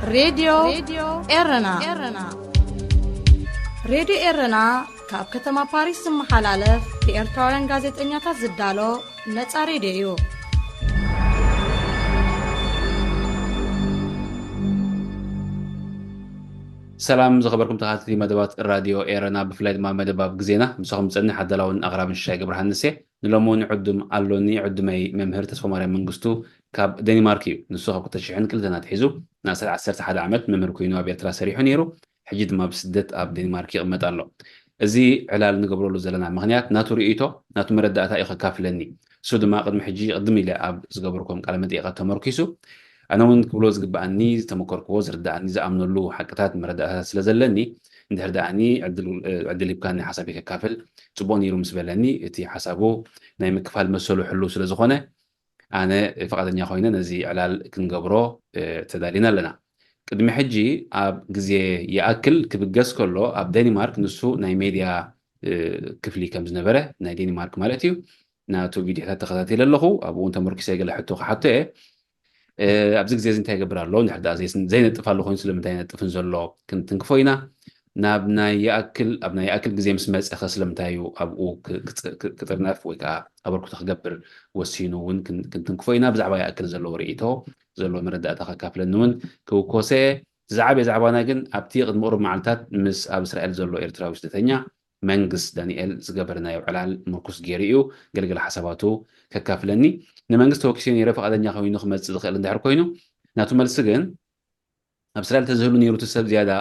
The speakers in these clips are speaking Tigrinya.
ሬድዮ ኤረና። ሬድዮ ኤረና ካብ ከተማ ፓሪስ ዝመሓላለፍ ብኤርትራውያን ጋዜጠኛታት ዝዳሎ ነጻ ሬድዮ እዩ። ሰላም ዝኸበርኩም ተኸታተልቲ መደባት ራድዮ ኤረና፣ ብፍላይ ድማ መደብ ኣብ ግዜና። ምሳኹም ዝጸንሕ ኣዳላውን ኣቕራብን ሽሻይ ገብረሃንስ እየ። ንሎሚ እውን ዕዱም ኣሎኒ። ዕዱመይ መምህር ተስፋማርያም መንግስቱ ካብ ደኒማርክ እዩ። ንሱ ካብ ክልተ ሽሕን ክልተን ኣትሒዙ ንኣስታት ዓሰርተ ሓደ ዓመት መምህር ኮይኑ ኣብ ኤርትራ ሰሪሑ ነይሩ። ሕጂ ድማ ብስደት ኣብ ደኒማርክ ይቕመጥ ኣሎ። እዚ ዕላል ንገብረሉ ዘለና ምኽንያት ናቱ ርእይቶ፣ ናቱ መረዳእታ እዩ ከካፍለኒ። እሱ ድማ ቅድሚ ሕጂ ቅድም ኢለ ኣብ ዝገበርኩም ቃለ መጠይቓት ተመርኪሱ ኣነ እውን ክብሎ ዝግብኣኒ፣ ዝተመከርክዎ፣ ዝርድኣኒ፣ ዝኣምነሉ ሓቅታት መረዳእታታት ስለ ዘለኒ፣ እንድሕር ደኣኒ ዕድል ዕድል ሂብካኒ ሓሳበይ ከካፍል ጽቡቕ ነይሩ ምስ በለኒ፣ እቲ ሓሳቡ ናይ ምክፋል መሰሉ ሕሉው ስለ ዝኾነ ኣነ ፈቓደኛ ኮይነ ነዚ ዕላል ክንገብሮ ተዳሊና ኣለና። ቅድሚ ሕጂ ኣብ ግዜ ይኣክል ክብገስ ከሎ ኣብ ደኒማርክ ንሱ ናይ ሜድያ ክፍሊ ከም ዝነበረ ናይ ዴኒማርክ ማለት እዩ ናቱ ቪድዮታት ተኸታቲለ ኣለኹ። ኣብኡ እውን ተመርኪሰ ገለ ሕቶ ክሓቶ እየ። ኣብዚ ግዜ እዚ እንታይ ይገብር ኣሎ? እንድሕር ደኣ ዘይነጥፍ ኣሎ ኮይኑ ስለምንታይ ኣይነጥፍን ዘሎ ክንትንክፎ ኢና። ናብ ናይ ይኣክል ኣብ ናይ ይኣክል ግዜ ምስ መጸኸ ስለምንታይ እዩ ኣብኡ ክጥርነፍ ወይ ከዓ ኣበርክቶ ክገብር ወሲኑ እውን ክንትንክፎ ኢና። ብዛዕባ ይኣክል ዘለዎ ርእይቶ ዘለዎ መረዳእታ ከካፍለኒ እውን ክውኮሰ። ዝዓበየ ዛዕባና ግን ኣብቲ ቅድሚ ቁሩብ መዓልታት ምስ ኣብ እስራኤል ዘሎ ኤርትራዊ ስደተኛ መንግስ ዳንኤል ዝገበርናዮ ዕላል ምርኩስ ገይሩ እዩ ገለገለ ሓሳባቱ ከካፍለኒ። ንመንግስት ተወኪሰ ነይረ፣ ፈቓደኛ ኮይኑ ክመፅእ ዝኽእል እንድሕር ኮይኑ ናቱ መልሲ ግን ኣብ እስራኤል ተዝህሉ ነይሩ እቲ ሰብ ዝያዳ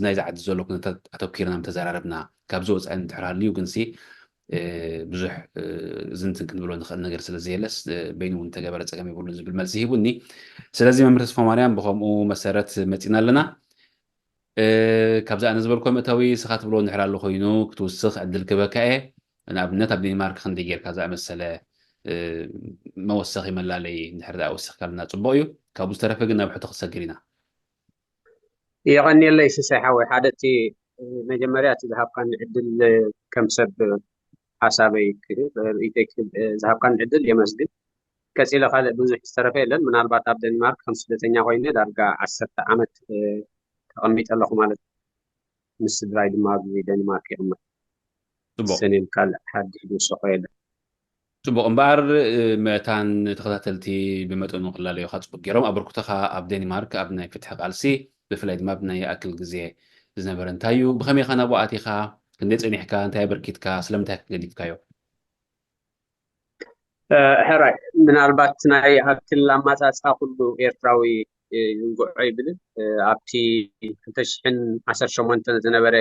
ናይዚ ዓዲ ዘሎ ኩነታት ኣተኪርና ምተዘራረብና፣ ካብዚ ወፃኢ እንድሕር ሃልዩ ግንሲ ብዙሕ ዝንትን ክንብሎ ንኽእል ነገር ስለ ዘየለስ በይኑ እውን ተገበረ ፀገም የብሉን ዝብል መልሲ ሂቡኒ። ስለዚ መምህር ተስፋ ማርያም ብከምኡ መሰረት መፂና ኣለና። ካብዚ ኣነ ዝበልኮ መእተዊ ስኻ ትብሎ እንድሕር ኣሎ ኮይኑ ክትውስኽ ዕድል ክበካ እየ። ንኣብነት ኣብ ዴንማርክ ክንደይ ጌርካ ዝኣመሰለ መወሰኺ መላለይ እንድሕር ደኣ ወሲኽካልና ጽቡቕ እዩ። ካብኡ ዝተረፈ ግን ናብ ሕቶ ክሰግር ኢና። የቐንየለይ ስሳይ ሓወይ፣ ሓደ እቲ መጀመርያ እቲ ዝሃብካኒ ዕድል ከም ሰብ ሓሳበይ ርእይተይ ዝሃብካኒ ዕድል የመስግን። ቀጺለ ካልእ ብዙሕ ዝተረፈ የለን። ምናልባት ኣብ ደንማርክ ከም ስደተኛ ኮይነ ዳርጋ ዓሰርተ ዓመት ተቐሚጠ ኣለኹ ማለት እዩ። ምስ ስድራይ ድማ ኣብዚ ደንማርክ ይቕመጥ። ጽቡቕ። ሰኔን ካልእ ሓድሽ ዝውሰኾ የለን። ጽቡቕ እምበኣር መታን ተኸታተልቲ ብመጠኑ ክላለዩኻ ጽቡቕ ገይሮም። ኣበርክቶኻ ኣብ ደንማርክ ኣብ ናይ ፍትሒ ቃልሲ ብፍላይ ድማ ኣብ ናይ ይኣክል ግዜ ዝነበረ እንታይ እዩ? ብኸመይ ኢኻ ናብኡ ኣቲኻ? ክንደይ ጸኒሕካ? እንታይ ኣበርኪትካ? ስለምንታይ ከ ገዲፍካዮ? ሕራይ ምናልባት ናይ ይኣክል ኣማጻጽኣ ኩሉ ኤርትራዊ ይንግዖ ይብል። ኣብቲ ክልተ ሽሕን ዓሰርተ ሸሞንተን ዝነበረ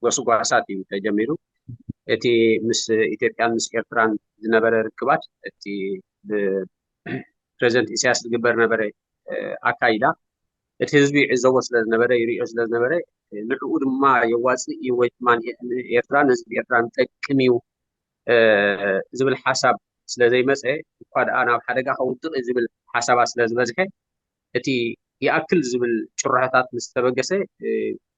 ጎስጓሳት እዩ ተጀሚሩ። እቲ ምስ ኢትዮጵያን ምስ ኤርትራን ዝነበረ ርክባት እቲ ብፕረዚደንት ኢሳያስ ዝግበር ነበረ ኣካይዳ እቲ ህዝቢ ይዕዘቦ ስለ ዝነበረ ይርእዮ ስለ ዝነበረ ንዕኡ ድማ የዋፅእ እዩ ወይ ድማ ንኤርትራን ህዝቢ ኤርትራን ጠቅም እዩ ዝብል ሓሳብ ስለ ዘይመፀ እኳ ደኣ ናብ ሓደጋ ከውድቕ እዩ ዝብል ሓሳባት ስለ ዝበዝሐ እቲ ይኣክል ዝብል ጭርሖታት ምስ ተበገሰ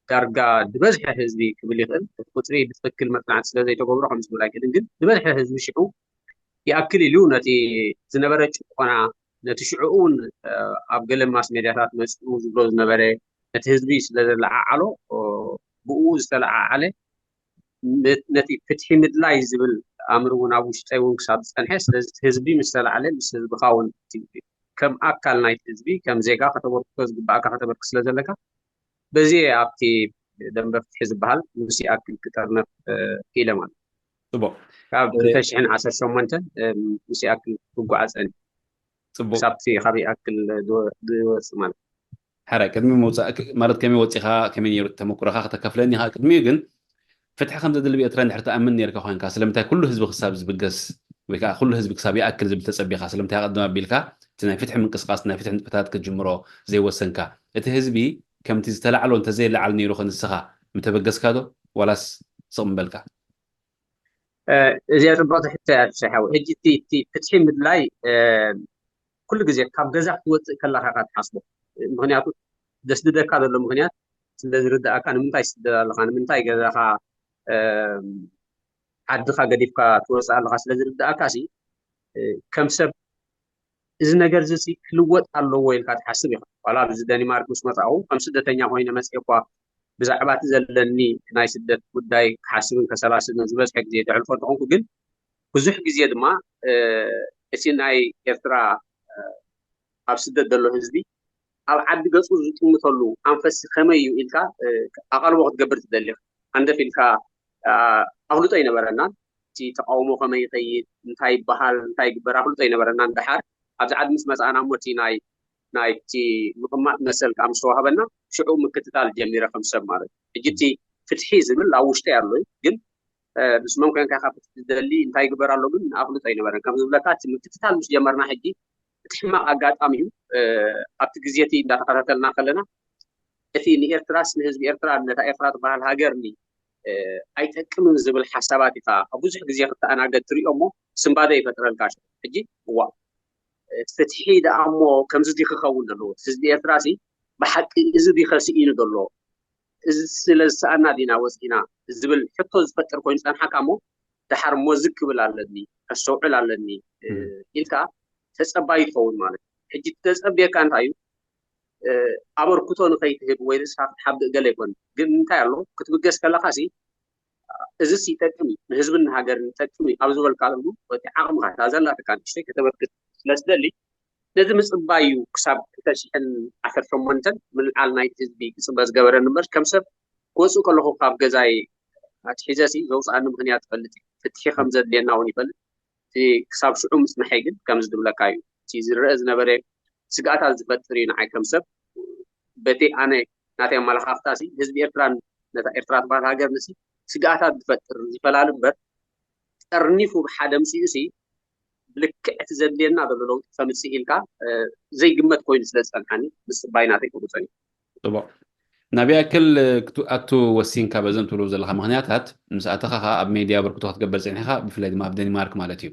ዳርጋ ዝበዝሐ ህዝቢ ክብል ይኽእል እቲ ቁፅሪ ብትክክል መፅናዕቲ ስለ ዘይተገብሮ ከም ዝብል ኣይክእልን ግን ዝበዝሐ ህዝቢ ሽዑ ይኣክል ኢሉ ነቲ ዝነበረ ጭቆና ነቲ ሽዑ እውን ኣብ ገለ ማስ ሜድያታት መፅኡ ዝብሎ ዝነበረ ነቲ ህዝቢ ስለ ዘለዓዓሎ ብኡ ዝተለዓዓለ ነቲ ፍትሒ ምድላይ ዝብል ኣምር እውን ኣብ ውሽጠይ እውን ክሳብ ዝፀንሐ ስለዚ ህዝቢ ምስ ተላዓለ ምስ ህዝብኻ እውን ከም ኣካል ናይቲ ህዝቢ ከም ዜጋ ከተበርክቶ ዝግባኣካ ከተበርክ ስለ ዘለካ በዚ ኣብቲ ደንበ ፍትሒ ዝበሃል ምስ ይኣክል ክጠርነፍ ኢለ ማለት ጽቡቕ ካብ ክልተ ሽሕን ዓሰርተ ሸሞንተን ምስ ይኣክል ክጓዓፀን ጽቡቕ ሳብቲ ካብ ይኣክል ዝወፅእ ማለት ሕራይ ቅድሚ ምውፃእ ማለት ከመይ ወፂኻ ከመይ ነይሩ ተመኩሮኻ ከተካፍለኒ ኢኻ ቅድሚኡ ግን ፍትሒ ከም ዘድሊ ብኤርትራ እንድሕር ትኣምን ነርካ ኮይንካ ስለምንታይ ኩሉ ህዝቢ ክሳብ ዝብገስ ወይ ከዓ ኩሉ ህዝቢ ክሳብ ይኣክል ዝብል ተፀቢኻ ስለምንታይ ኣቐድም ኣቢልካ እቲ ናይ ፍትሒ ምንቅስቃስ ናይ ፍትሒ ንጥፈታት ክትጅምሮ ዘይወሰንካ እቲ ህዝቢ ከምቲ ዝተላዕሎ እንተዘይለዓል ነይሩ ከ ንስኻ ምተበገስካ ዶ ዋላስ ስቕ ምበልካ እዚኣ ፅቡቅቲ ሕቶ እያ ሽሻይ ሓወይ ሕጂ እቲ እቲ ፍትሒ ምድላይ ኩሉ ግዜ ካብ ገዛ ክትወፅእ ከለካ ኢካ ትሓስቦ ምክንያቱ ዘስድደካ ዘሎ ምክንያት ስለ ዝርድኣካ ንምንታይ ትስደድ ኣለካ ንምንታይ ገዛካ ዓድካ ገዲፍካ ትወፅእ ኣለካ ስለ ዝርድኣካ ሲ ከም ሰብ እዚ ነገር እዚ ክልወጥ ኣለዎ ኢልካ ትሓስብ ኢኻ? ዋላ ኣብዚ ደኒማርክ ምስ መፃኹ ከም ስደተኛ ኮይነ መፅኤ እኳ ብዛዕባ እቲ ዘለኒ ናይ ስደት ጉዳይ ክሓስብን ከሰላስልን ዝበዝሐ ግዜ ተሕልፎ እንተኾንኩ ግን ብዙሕ ግዜ ድማ እቲ ናይ ኤርትራ ኣብ ስደት ዘሎ ህዝቢ ኣብ ዓዲ ገፁ ዝጥምተሉ ኣንፈሲ ከመይ እዩ ኢልካ ኣቓልቦ ክትገብር ትደሊ። ሃንደፍ ኢልካ ኣፍልጦ ኣይነበረናን። እቲ ተቃውሞ ከመይ ይኸይድ፣ እንታይ ይበሃል፣ እንታይ ይግበር ኣፍልጦ ኣይነበረናን። ደሓር ኣብዚ ዓዲ ምስ መፃእና እሞ እቲ ናይ ናይቲ ምቕማጥ መሰል ከዓ ምስ ተዋህበና ሽዑ ምክትታል ጀሚረ ከም ሰብ ማለት እዩ። ሕጂ እቲ ፍትሒ ዝብል ኣብ ውሽጠይ ኣሎ እዩ፣ ግን ምስ መን ኮንካ ኢኻ ፍትሒ ትደሊ እንታይ ይግበር ኣሎ ግን ኣፍልጦ ኣይነበረን። ከም ዝብለካ እቲ ምክትታል ምስ ጀመርና ሕጂ እቲ ሕማቕ ኣጋጣሚ እዩ። ኣብቲ ግዜ እቲ እንዳተኸታተልና ከለና እቲ ንኤርትራስ ንህዝቢ ኤርትራ ነታ ኤርትራ ትበሃል ሃገርኒ ኣይጠቅምን ዝብል ሓሳባት ኢኻ ኣብ ብዙሕ ግዜ ክተኣናገድ ትሪኦ እሞ ስንባደ ይፈጥረልካ። ሕጂ እዋ እቲ ፍትሒ ደኣ እሞ ከምዚ ድዩ ክኸውን ዘለዎ? ህዝቢ ኤርትራ ሲ ብሓቂ እዚ ድዩ ከስኢኑ ዘሎ? እዚ ስለ ዝሰኣና ዲና ወፂና ዝብል ሕቶ ዝፈጥር ኮይኑ ፀንሓካ እሞ ደሓር እሞ እዚ ክብል ኣለኒ ከስተውዕል ኣለኒ ኢልካ ተፀባይ ትኸውን ማለት እዩ። ሕጂ ተፀብየካ እንታይ እዩ? ኣበርክቶ ንኸይትህብ ወይ ርእስኻ ክትሓብእ ገለ ይኮን ግን እንታይ ኣሎ ክትብገስ ከለካ ሲ እዚስ ይጠቅም እዩ ንህዝብን ንሃገርን ይጠቅም እዩ ኣብ ዝበልካሉ እቲ ዓቕምኻ እታ ዘላትካ ንእሽተይ ከተበርክት ስለ ዝደሊ ነዚ ምፅባይ እዩ ክሳብ ክልተ ሽሕን ዓሰርተ ሸሞንተን ምልዓል ናይቲ ህዝቢ ክፅበ ዝገበረኒ እምበር ከም ሰብ ክወፅእ ከለኹ ካብ ገዛይ ኣትሒዘ ሲ ዘውፅኣኒ ምኽንያት ይፈልጥ እዩ ፍትሒ ከም ዘድልየና እውን ይፈልጥ እቲ ክሳብ ሽዑ ምፅንሐይ ግን ከምዚ ዝብለካ እዩ እቲ ዝረአ ዝነበረ ስግኣታት ዝፈጥር እዩ ንዓይ ከም ሰብ በቲ ኣነ ናተይ ኣመለኻኽታ ሲ ህዝቢ ኤርትራን ነታ ኤርትራ ትበሃል ሃገር ንሲ ስግኣታት ዝፈጥር ዝፈላሊ እምበር ጠርኒፉ ብሓደ ምፅኡ ሲ ብልክዕ እቲ ዘድልየና ዘሎ ለውጢ ከምፅእ ኢልካ ዘይግመት ኮይኑ ስለ ዝፀንሓኒ ምፅባይ ናተይ ቅሩፀን እዩ። ፅቡቕ ናብ ያክል ክትኣቱ ወሲንካ በዘም ትብሎ ዘለካ ምክንያታት ምስ ኣተኻ ከዓ ኣብ ሜድያ ኣበርክቶ ክትገብር ፀኒሕካ ብፍላይ ድማ ኣብ ደኒማርክ ማለት እዩ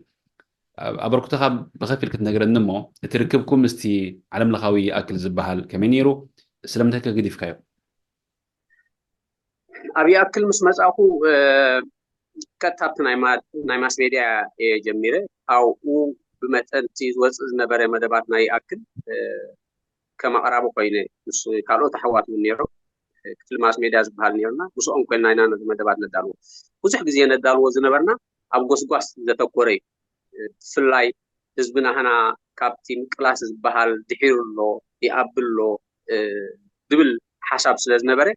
ኣበርክቶኻ ብከፊል ክትነግረኒ እሞ እቲ ርክብኩም ምስቲ ዓለም ለኻዊ ይኣክል ዝበሃል ከመይ ነይሩ ስለምንታይ ከ ገዲፍካዮ ኣብ ይኣክል ምስ መፃእኩ ቀጥታ ኣብቲ ናይ ማስ ሜድያ እየ ጀሚረ ኣብኡ ብመጠን እቲ ዝወፅእ ዝነበረ መደባት ናይ ይኣክል ከም ኣቕራቢ ኮይነ ምስ ካልኦት ኣሕዋት እውን ነይሮም ክፍሊ ማስ ሜድያ ዝበሃል ነይሩና ምስኦም ኮይና ኢና ነዚ መደባት ነዳልዎ ብዙሕ ግዜ ነዳልዎ ዝነበርና ኣብ ጎስጓስ ዘተኮረ እዩ ብፍላይ ህዝቢ ናህና ካብቲ ምቅላስ ዝበሃል ድሒሩ ኣሎ ይኣቢ ኣሎ ዝብል ሓሳብ ስለ ዝነበረ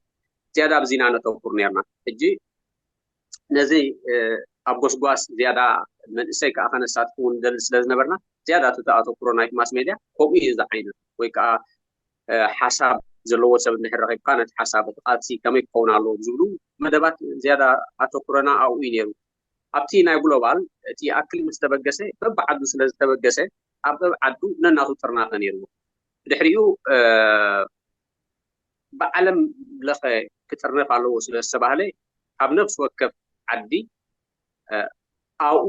ዝያዳ ኣብዚና ነተኩር ነርና ሕጂ ነዚ ኣብ ጎስጓስ ዝያዳ መንእሰይ ከዓ ከነሳትፍ እውን ንደሊ ስለ ዝነበርና ዝያዳ እቲ ኣተኩሮ ናይቲ ማስ ሜድያ ከምኡ እዩ ዝዓይነት ወይ ከዓ ሓሳብ ዘለዎ ሰብ እንድሕር ረኺብካ ነቲ ሓሳብ እቲ ቃልሲ ከመይ ክኸውን ኣለዎ ዝብሉ መደባት ዝያዳ ኣተኩረና ኣብኡ እዩ ነይሩ ኣብቲ ናይ ግሎባል እቲ ይኣክል ምስ ተበገሰ በብዓዱ ስለ ዝተበገሰ ኣብ በብዓዱ ነናቱ ጥርናፈ ነይርዎ ብድሕሪኡ ብዓለም ለኸ ክጥርነፍ ኣለዎ ስለ ዝተባህለ ካብ ነፍሲ ወከፍ ዓዲ ኣብኡ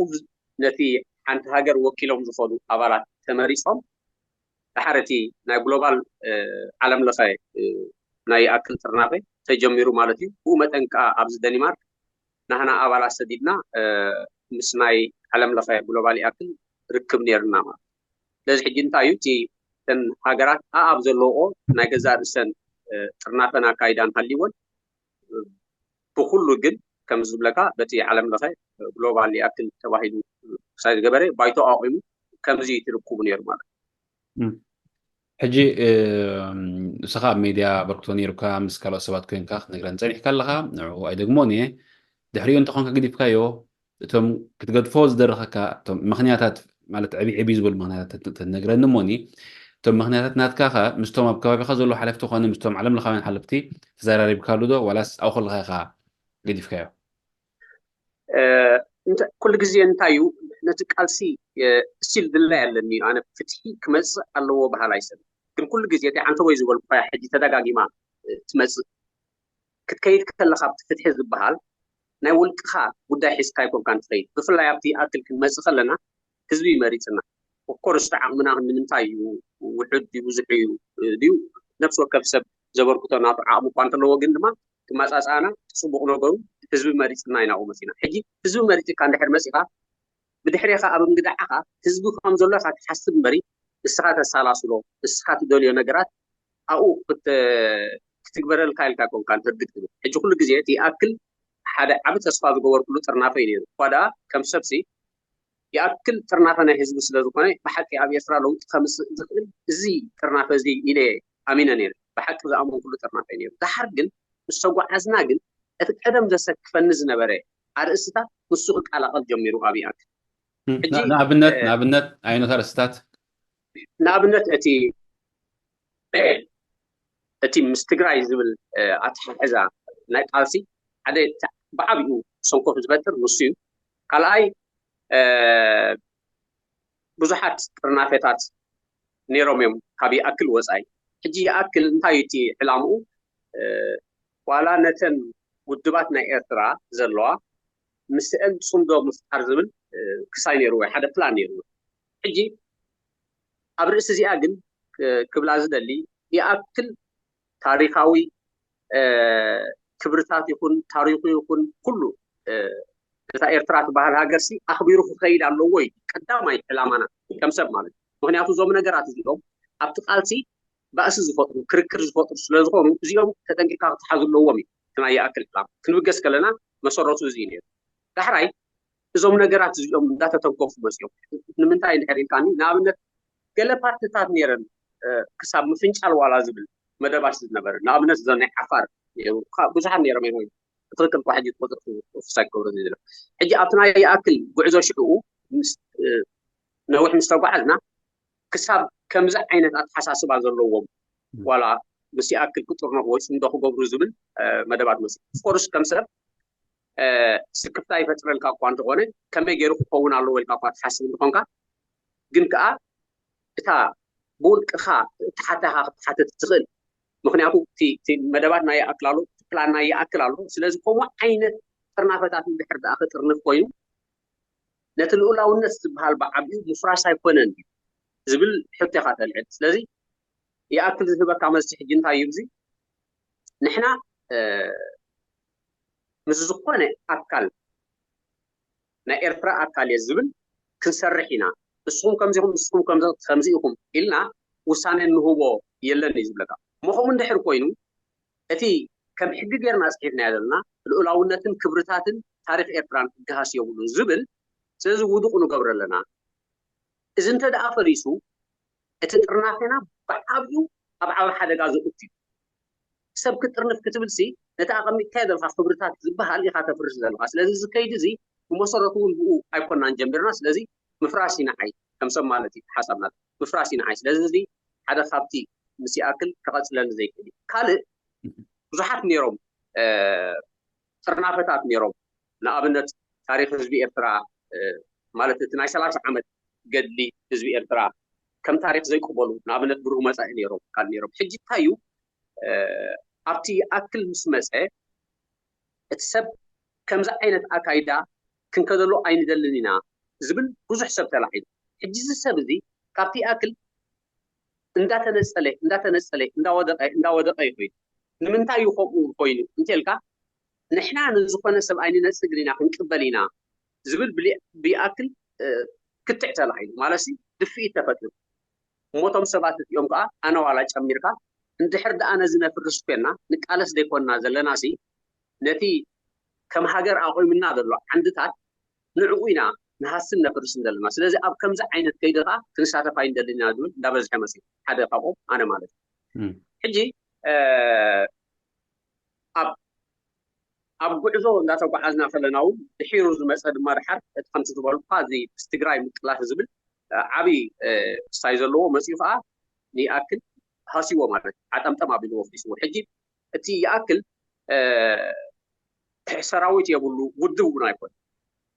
ነቲ ሓንቲ ሃገር ወኪሎም ዝኾኑ ኣባላት ተመሪፆም ድሓር እቲ ናይ ግሎባል ዓለም ለኸ ናይ ይኣክል ጥርናፈ ተጀሚሩ ማለት እዩ ብኡ መጠን ከዓ ኣብዚ ደኒማርክ ናህና ኣባላት ሰዲድና ምስ ናይ ዓለም ለኸ ግሎባል ይኣክል ርክብ ነይርና ማለት ስለዚ ሕጂ እንታይ እዩ እቲ ተን ሃገራት ኣኣብ ዘለዎኦ ናይ ገዛእ ርእሰን ጥርናፈን ኣካይዳን ሃሊወን ብኩሉ ግን ከም ዝብለካ በቲ ዓለም ለኸ ግሎባል ይኣክል ተባሂሉ ክሳይ ዝገበረ ባይቶ ኣቑሙ ከምዚ ትርክቡ ነይሩ ማለት ሕጂ ንስኻ ኣብ ሜድያ ኣበርክቶ ነይሩካ ምስ ካልኦት ሰባት ኮይንካ ክትነግረን ፀኒሕካ ኣለኻ ንዕኡ ኣይደግሞን እየ ድሕሪኡ እንተኾንካ ገዲፍካዮ እቶም ክትገድፎ ዝደረኸካ እቶም ምኽንያታት ማለት ዕብይ ዕብይ ዝበሉ ምኽንያታት ተትነግረኒ እሞኒ እቶም ምኽንያታት ናትካ ኸ ምስቶም ኣብ ከባቢኻ ዘለዉ ሓለፍቲ ኮነ ምስቶም ዓለም ለኻውያን ሓለፍቲ ተዘራሪብካሉ ዶ ዋላስ ኣብኡ ከለኻ ኢኻ ገዲፍካዮ ኩሉ ግዜ እንታይ እዩ ነቲ ቃልሲ ስቲል ድላይ ኣለኒ ኣነ ፍትሒ ክመፅእ ኣለዎ በሃል ኣይሰብ ግን ኩሉ ግዜ እቲ ዓንተቦይ ዝበልኩ ሕጂ ተደጋጊማ ትመፅእ ክትከይድ ከለካ ኣብቲ ፍትሒ ዝበሃል ናይ ውልቅኻ ጉዳይ ሒዝካ ኣይኮንካን ትኸይድ ብፍላይ ኣብቲ ኣክል ክንመፅእ ከለና ህዝቢ እዩ መሪፅና ኦፍኮርስ እቲ ዓቕምና ንምንታይ እዩ ውሑድ ድዩ ብዙሕ እዩ ድዩ ነብሲ ወከፍ ሰብ ዘበርክቶ ናቱ ዓቕሚ እኳ እንተለዎ ግን ድማ ክመፃፅኣና ፅቡቕ ነገሩ ህዝቢ መሪፅና ኢና ኣብኡ መፂና ሕጂ ህዝቢ መሪፅካ እንድሕር መፂኻ ብድሕሬኻ ኣብ እንግዳዓኻ ህዝቢ ከም ዘሎ ኢኻ ትሓስብ እምበሪ ንስኻ ተሳላስሎ፣ ንስኻ ትደልዮ ነገራት ኣብኡ ክትግበረልካ ኢልካ ኮንካ ንህርድግ ትብል። ሕጂ ኩሉ ግዜ እቲ ይኣክል ሓደ ዓቢ ተስፋ ዝገበርኩሉ ጥርናፈ እዩ ነይሩ። እኳ ደኣ ከም ሰብሲ ይኣክል ጥርናፈ ናይ ህዝቢ ስለ ዝኾነ ብሓቂ ኣብ ኤርትራ ለውጢ ከምፅእ ዝኽእል እዚ ጥርናፈ እዚ ኢለ ኣሚነ ነይረ። ብሓቂ ዝኣመንኩሉ ጥርናፈ እዩ ነይሩ። ደሓር ግን ምስ ተጓዓዝና ግን እቲ ቀደም ዘሰክፈኒ ዝነበረ ኣርእስታት ንሱ ክቀላቐል ጀሚሩ ኣብ ይኣክል። ሕጂ ንኣብነት ንኣብነት ዓይነት ኣርእስታት ንኣብነት እቲ እቲ ምስ ትግራይ ዝብል ኣተሓሕዛ ናይ ቃልሲ ሓደ ብዓብኡ ሰንኮፍ ዝፈጥር ንሱ እዩ። ካልኣይ ብዙሓት ጥርናፈታት ነይሮም እዮም ካብ ይኣክል ወፃኢ። ሕጂ ይኣክል እንታይ እቲ ዕላምኡ? ዋላ ነተን ውድባት ናይ ኤርትራ ዘለዋ ምስአን ፅምዶ ምፍጣር ዝብል ክሳይ ነይርዎ ሓደ ፕላን ነይርዎ። ሕጂ ኣብ ርእሲ እዚኣ ግን ክብላ ዝደሊ ይኣክል ታሪኻዊ ክብርታት ይኹን ታሪኹ ይኹን ኩሉ እታ ኤርትራ ትበሃል ሃገር ሲ ኣኽቢሩ ክኸይድ ኣለዎ እዩ ቀዳማይ ዕላማና ከም ሰብ ማለት እዩ። ምክንያቱ እዞም ነገራት እዚኦም ኣብቲ ቃልሲ ባእሲ ዝፈጥሩ ክርክር ዝፈጥሩ ስለዝኾኑ እዚኦም ተጠንቂቕካ ክትሓዙ ኣለዎም እዩ። እቲ ናይ ይኣክል ዕላማ ክንብገስ ከለና መሰረቱ እዚ እዩ ነይሩ። ዳሕራይ እዞም ነገራት እዚኦም እንዳተተንከፉ መፅኦም ንምንታይ እንድሕር ኢልካኒ ንኣብነት ገለ ፓርትታት ነይረን ክሳብ ምፍንጫል ዋላ ዝብል መደባት ዝነበረ ንኣብነት እዞ ናይ ዓፋር ብዙሓት ነይሮም እዮም። ትክክል ኳ ሕጂ ቁፅር ክሳይ ክገብሩ ዝሎ ሕጂ ኣብቲ ናይ ይኣክል ጉዕዞ ሽዕኡ ነዊሕ ምስ ተጓዓዝና ክሳብ ከምዚ ዓይነት ኣተሓሳስባ ዘለዎም ዋላ ምስ ይኣክል ክጥርነፉ ወይ ፅምዶ ክገብሩ ዝብል መደባት መፅ ኮርስ ከም ሰብ ስክፍታ ይፈጥረልካ እኳ እንተኾነ ከመይ ገይሩ ክኸውን ኣለዎ ኢልካ እኳ ትሓስብ እንተኾንካ ግን ከዓ እታ ብውልቅኻ እተሓተኻ ክትሓተት ትኽእል። ምክንያቱ እቲ መደባት ናይ ይኣክል ኣሎ፣ ፕላን ናይ ይኣክል ኣሎ። ስለዚ ከምኡ ዓይነት ጥርናፈታት እንድሕር ደኣ ክጥርንፍ ኮይኑ ነቲ ልኡላውነት ዝበሃል ብዓቢኡ ምፍራስ ኣይኮነን ዝብል ሕቶ ኢኻ ተልዕል። ስለዚ ይኣክል ዝህበካ መልሲ ሕጂ እንታይ እዩ? እዚ ንሕና ምስ ዝኾነ ኣካል ናይ ኤርትራ ኣካል እየ ዝብል ክንሰርሕ ኢና። ንስኹም ከምዚኹም ንስኹም ከምዚ ኢኹም ኢልና ውሳኔ እንህቦ የለን እዩ ዝብለካ። እሞ ከምኡ እንድሕር ኮይኑ እቲ ከም ሕጊ ጌርና ኣፅሒፍናዮ ዘለና ልኡላውነትን ክብርታትን ታሪክ ኤርትራን ክገሃስ የብሉን ዝብል ስለዚ ውዱቕ ንገብሮ ኣለና። እዚ እንተ ደኣ ፈሪሱ እቲ ጥርናፌና ብዓብዩ ኣብ ዓቢ ሓደጋ ዘእቱ እዩ። ሰብ ክትጥርንፍ ክትብል ሲ ነቲ ኣቐሚጥካዮ ዘለካ ክብርታት ዝበሃል ኢኻ ተፍርስ ዘለካ። ስለዚ እዚ ከይዲ እዚ ብመሰረቱ እውን ብኡ ኣይኮናን ጀሚርና። ስለዚ ምፍራስ ኢና ዓይ ከም ሰብ ማለት እዩ ሓሳብና ምፍራስ ኢና ዓይ። ስለዚ እዚ ሓደ ካብቲ ምስ ይኣክል ክቐፅለኒ ዘይክእል እዩ። ካልእ ብዙሓት ነይሮም ጥርናፈታት ነይሮም። ንኣብነት ታሪክ ህዝቢ ኤርትራ ማለት እቲ ናይ ሰላሳ ዓመት ገድሊ ህዝቢ ኤርትራ ከም ታሪክ ዘይቅበሉ ንኣብነት ብሩህ መፃኢ ነይሮም ካል ነይሮም። ሕጂ እንታይ እዩ ኣብቲ ይኣክል ምስ መፀ እቲ ሰብ ከምዚ ዓይነት ኣካይዳ ክንከደሉ ኣይንደልን ኢና ዝብል ብዙሕ ሰብ ተላዒሉ። ሕጂ እዚ ሰብ እዚ ካብቲ ይኣክል እንዳተነፀለ እንዳተነፀለ እንዳወደቀ እንዳወደቀ ይኮይኑ። ንምንታይ እዩ ከምኡ ኮይኑ እንተልካ ንሕና ንዝኾነ ሰብ ኣይንነፅግን ኢና ክንቅበል ኢና ዝብል ብይኣክል ክትዕ ተላዒሉ ማለት ድፍኢት ተፈጢሩ። እሞቶም ሰባት እዚኦም ከዓ ኣነ ዋላ ጨሚርካ እንድሕር ደኣ ነዚ ነፍርስ ኮይና ንቃለስ ዘይኮንና ዘለና ሲ ነቲ ከም ሃገር ኣቑምና ዘሎ ዓንድታት ንዕኡ ኢና ንሃስን ነፍርስን ዘለና። ስለዚ ኣብ ከምዚ ዓይነት ከይዲ ከዓ ክንሳተፍ ኣይንደልን ኢና ዝብል እንዳበዝሐ መፅኡ ሓደ ካብኦም ኣነ ማለት እዩ። ሕጂ ኣብ ኣብ ጉዕዞ እንዳተጓዓዝና ከለና እውን ድሒሩ ዝመፀ ድማ ድሓር እቲ ከምቲ ዝበልኩካ እዚ ምስ ትግራይ ምቅላስ ዝብል ዓብዪ ክስታይ ዘለዎ መፅኡ ከዓ ንይኣክል ሃስይዎ ማለት ዓጠምጠም ኣቢልዎ ፍሊስዎ። ሕጂ እቲ ይኣክል ሰራዊት የብሉ ውድብ እውን ኣይኮነ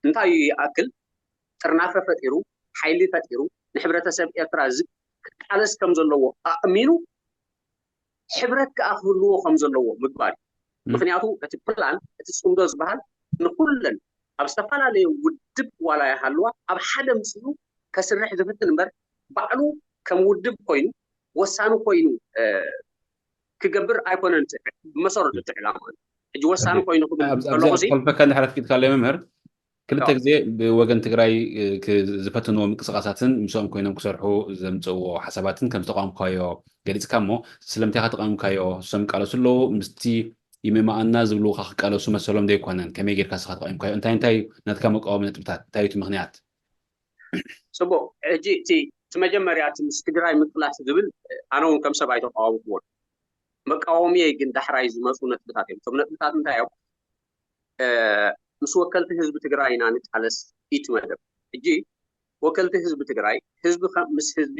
እንታይ እዩ ይኣክል ጥርናፈ ፈጢሩ ሓይሊ ፈጢሩ ንሕብረተሰብ ኤርትራ ክቃለስ ከም ዘለዎ ኣእሚኑ ሕብረት ከዓ ክህልዎ ከም ዘለዎ ምግባር እዩ። ምክንያቱ እቲ ፕላን እቲ ፅምዶ ዝበሃል ንኩለን ኣብ ዝተፈላለዩ ውድብ ዋላ ይሃልዋ ኣብ ሓደ ምፅኡ ከስርሕ ዝፍትን እምበር ባዕሉ ከም ውድብ ኮይኑ ወሳኒ ኮይኑ ክገብር ኣይኮነን ብመሰረቱ እቲ ዕላማ ሕጂ ወሳኒ ኮይኑ ክብል ከለኹ ከልፈካ እንድሕር ኣፍቂድካለይ መምህር ክልተ ግዜ ብወገን ትግራይ ዝፈተንዎ ምንቅስቃሳትን ምስኦም ኮይኖም ክሰርሑ ዘምፅእዎ ሓሳባትን ከም ዝተቃወምካዮ ገሊፅካ፣ እሞ ስለምንታይ ኢካ ተቃዊምካዮ? እሶም ይቃለሱ ኣለዉ፣ ምስቲ ይምእመኣና ዝብልውካ ክቃለሱ መሰሎም ዘይኮነን? ከመይ ጌርካ ስኻ ተቃዊምካዮ? እንታይ እንታይ ናትካ መቃወሚ ነጥብታት? እንታይ እዩ እቲ ምክንያት? ፅቡቅ። ሕጂ እቲ እቲ መጀመርያ እቲ ምስ ትግራይ ምቅላስ ዝብል ኣነ እውን ከም ሰብ ኣይተቃወምኩዎን። መቃወሚየይ ግን ዳሕራይ ዝመፁ ነጥብታት እዮም። እቶም ነጥብታት እንታይ እዮም? ምስ ወከልቲ ህዝቢ ትግራይ ኢና ንቃለስ። ኢቲ መደብ ሕጂ ወከልቲ ህዝቢ ትግራይ፣ ህዝቢ ምስ ህዝቢ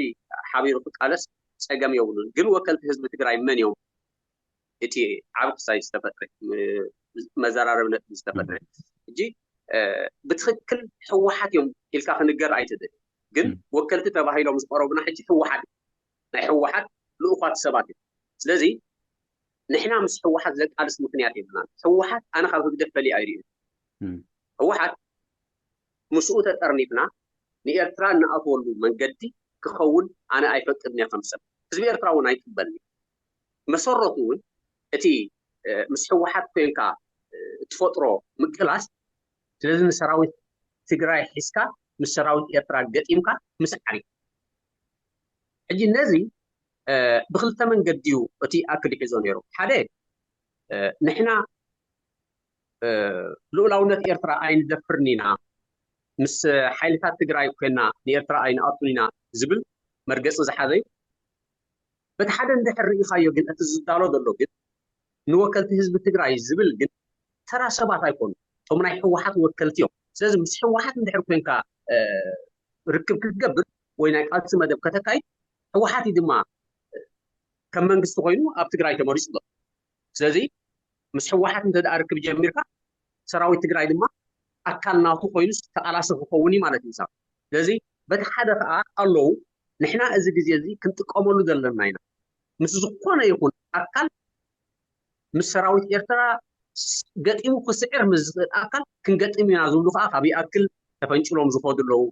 ሓቢሩ ክቃለስ ፀገም የብሉን። ግን ወከልቲ ህዝቢ ትግራይ መን እዮም? እቲ ዓብ ክሳይ ዝተፈጥረ መዘራረቢ ነጥቢ ዝተፈጥረ ሕጂ ብትክክል ህወሓት እዮም ኢልካ ክንገር ኣይትድል። ግን ወከልቲ ተባሂሎም ዝቀረቡና ሕጂ ህወሓት፣ ናይ ህወሓት ልኡኳት ሰባት እዮም። ስለዚ ንሕና ምስ ህወሓት ዘቃልስ ምክንያት የብልናን። ህወሓት ኣነ ካብ ህግደፍ ፈሊ ኣይርእዩ። ህወሓት ምስኡ ተጠርኒፍና ንኤርትራ እንኣትወሉ መንገዲ ክኸውን ኣነ ኣይፈቅድን እየ። ከም ሰብ ህዝቢ ኤርትራ እውን ኣይቅበልኒ። መሰረቱ እውን እቲ ምስ ህወሓት ኮንካ እትፈጥሮ ምቅላስ። ስለዚ ንሰራዊት ትግራይ ሒዝካ ምስ ሰራዊት ኤርትራ ገጢምካ ምስዓር እዩ። ሕጂ ነዚ ብክልተ መንገዲ እዩ እቲ ኣክል ይሕዞ ነይሩ። ሓደ ንሕና ልኡላውነት ኤርትራ ኣይንደፍርን ኢና፣ ምስ ሓይልታት ትግራይ ኮይና ንኤርትራ ኣይንኣቱን ኢና ዝብል መርገፂ ዝሓዘ እዩ። በቲ ሓደ እንድሕር ርኢኻዮ ግን እቲ ዝዳሎ ዘሎ ግን ንወከልቲ ህዝቢ ትግራይ ዝብል ግን ተራ ሰባት ኣይኮኑ፣ እቶም ናይ ህወሓት ወከልቲ እዮም። ስለዚ ምስ ህወሓት እንድሕር ኮይንካ ርክብ ክትገብር ወይ ናይ ቃልሲ መደብ ከተካይድ ህወሓት እዩ ድማ ከም መንግስቲ ኮይኑ ኣብ ትግራይ ተመሪፁ ዘሎ። ስለዚ ምስ ህወሓት እንተ ደኣ ርክብ ጀሚርካ ሰራዊት ትግራይ ድማ ኣካል ናቱ ኮይኑ ተቃላሲ ክኸውን እዩ ማለት እዩ። ስለዚ በቲ ሓደ ከዓ ኣለዉ ንሕና እዚ ግዜ እዚ ክንጥቀመሉ ዘለና ኢና። ምስ ዝኾነ ይኹን ኣካል ምስ ሰራዊት ኤርትራ ገጢሙ ክስዕር ምስ ዝኽእል ኣካል ክንገጥም ኢና ዝብሉ ከዓ ካብ ይኣክል ተፈንጭሎም ዝኸዱ ኣለዉ።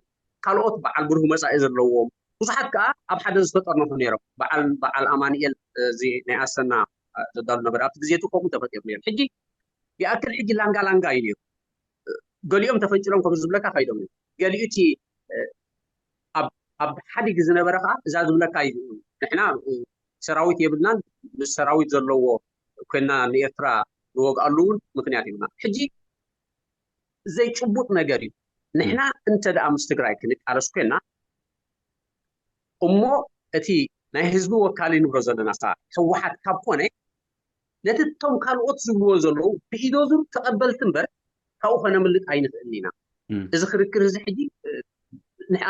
ካልኦት በዓል ብሩህ መፃኢ ዘለዎም ብዙሓት ከዓ ኣብ ሓደ ዝተጠርነፉ ነይሮም። በዓል በዓል ኣማንኤል እዚ ናይ ኣሰና ዘዳሉ ነበረ። ኣብቲ ግዜ እቲ ከምኡ ተፈጢሩ ነይሩ። ሕጂ ይኣክል ሕጂ ላንጋ ላንጋ እዩ ነይሩ። ገሊኦም ተፈንጭሎም ከም ዝብለካ ካይዶም እዮም። ገሊኡ እቲ ኣብ ሓዲግ ዝነበረ ከዓ እዛ ዝብለካ እዩ። ንሕና ሰራዊት የብልናን፣ ምስ ሰራዊት ዘለዎ ኮይና ንኤርትራ ንወግኣሉ እውን ምክንያት የብልና። ሕጂ ዘይጭቡጥ ነገር እዩ። ንሕና እንተ ደኣ ምስ ትግራይ ክንቃለስ ኮይና እሞ እቲ ናይ ህዝቢ ወካሊ ንብሎ ዘለና ከዓ ህወሓት ካብ ኮነ ነቲ እቶም ካልኦት ዝብልዎ ዘለዉ ብኢዶ ዙር ተቐበልቲ እምበር ካብኡ ከነምልጥ ኣይንኽእልን ኢና። እዚ ክርክር እዚ ሕጂ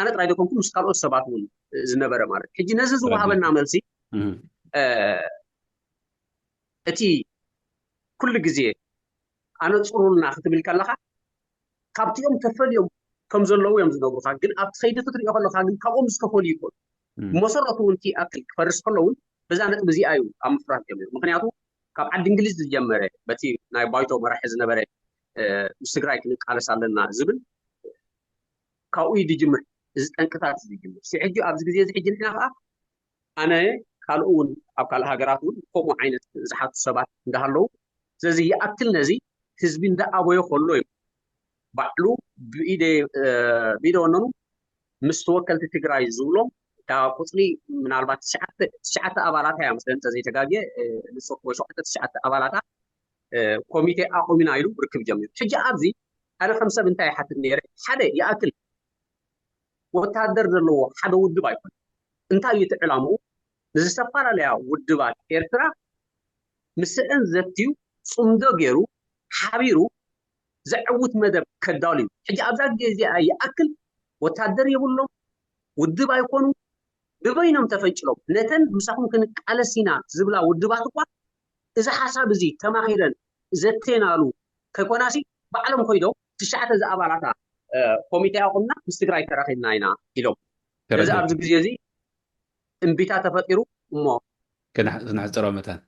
ኣነ ጥራይ ደኮንኩ ምስ ካልኦት ሰባት እውን ዝነበረ ማለት ሕጂ ነዚ ዝወሃበና መልሲ እቲ ኩሉ ግዜ ኣነፅሩልና ክትብል ከለካ ካብቲኦም ተፈልዮም ከም ዘለዉ እዮም ዝነግሩካ። ግን ኣብቲ ከይዲ ክትሪኦ ከለካ ግን ካብኦም ዝተፈልዩ ይኮኑ። ብመሰረቱ እውን እቲ ኣክል ክፈርስ ከሎ እውን በዛ ነጥቢ እዚኣ እዩ ኣብ ምፍራስ ጀሚሩ። ምክንያቱ ካብ ዓዲ እንግሊዝ ዝጀመረ በቲ ናይ ባይቶ መራሒ ዝነበረ ምስ ትግራይ ክንቃለስ ኣለና ዝብል ካብኡ እዩ ዝጅምር። እዚ ጠንቅታት እዩ ዝጅምር። ሕጂ ኣብዚ ግዜ እዚ ሕጂ ንሕና ከዓ ኣነ ካልኡ እውን ኣብ ካልእ ሃገራት እውን ከምኡ ዓይነት ዝሓቱ ሰባት እንዳሃለዉ ስለዚ ይኣክል ነዚ ህዝቢ እንዳኣበዮ ከሎ እዩ ባዕሉ ብኢደ ወነኑ ምስ ተወከልቲ ትግራይ ዝብሎም እታ ቁፅሪ ምናልባት ትሽዓተ ኣባላታ እያ መስለኒ እንተዘይተጋግየ ንሶ ወይ ሸውዓተ ትሽዓተ ኣባላታ ኮሚቴ ኣቑሚና ኢሉ ርክብ ጀሚሩ። ሕጂ ኣብዚ ኣነ ከም ሰብ እንታይ ይሓትት ነይረ ሓደ ይኣክል ወታደር ዘለዎ ሓደ ውድብ ኣይኮነን። እንታይ እዩ እቲ ዕላምኡ? ንዝተፈላለያ ውድባት ኤርትራ ምስአን ዘትዩ ፅምዶ ገይሩ ሓቢሩ ዘዕውት መደብ ከዳሉ እዩ። ሕጂ ኣብዛ ግዜ እዚኣ ይኣክል ወታደር የብሎም፣ ውድብ ኣይኮኑ፣ ብበይኖም ተፈንጭሎም ነተን ምሳኹም ክንቃለስ ኢና ዝብላ ውድባት እኳ እዚ ሓሳብ እዚ ተማኺረን ዘቴናሉ ከይኮናሲ ባዕሎም ኮይዶም ትሽዓተ ዝኣባላታ ኮሚቴ ኣቑምና ምስ ትግራይ ተራኺብና ኢና ኢሎም። ስለዚ ኣብዚ ግዜ እዚ እምቢታ ተፈጢሩ እሞ ክነሕፅሮ መታን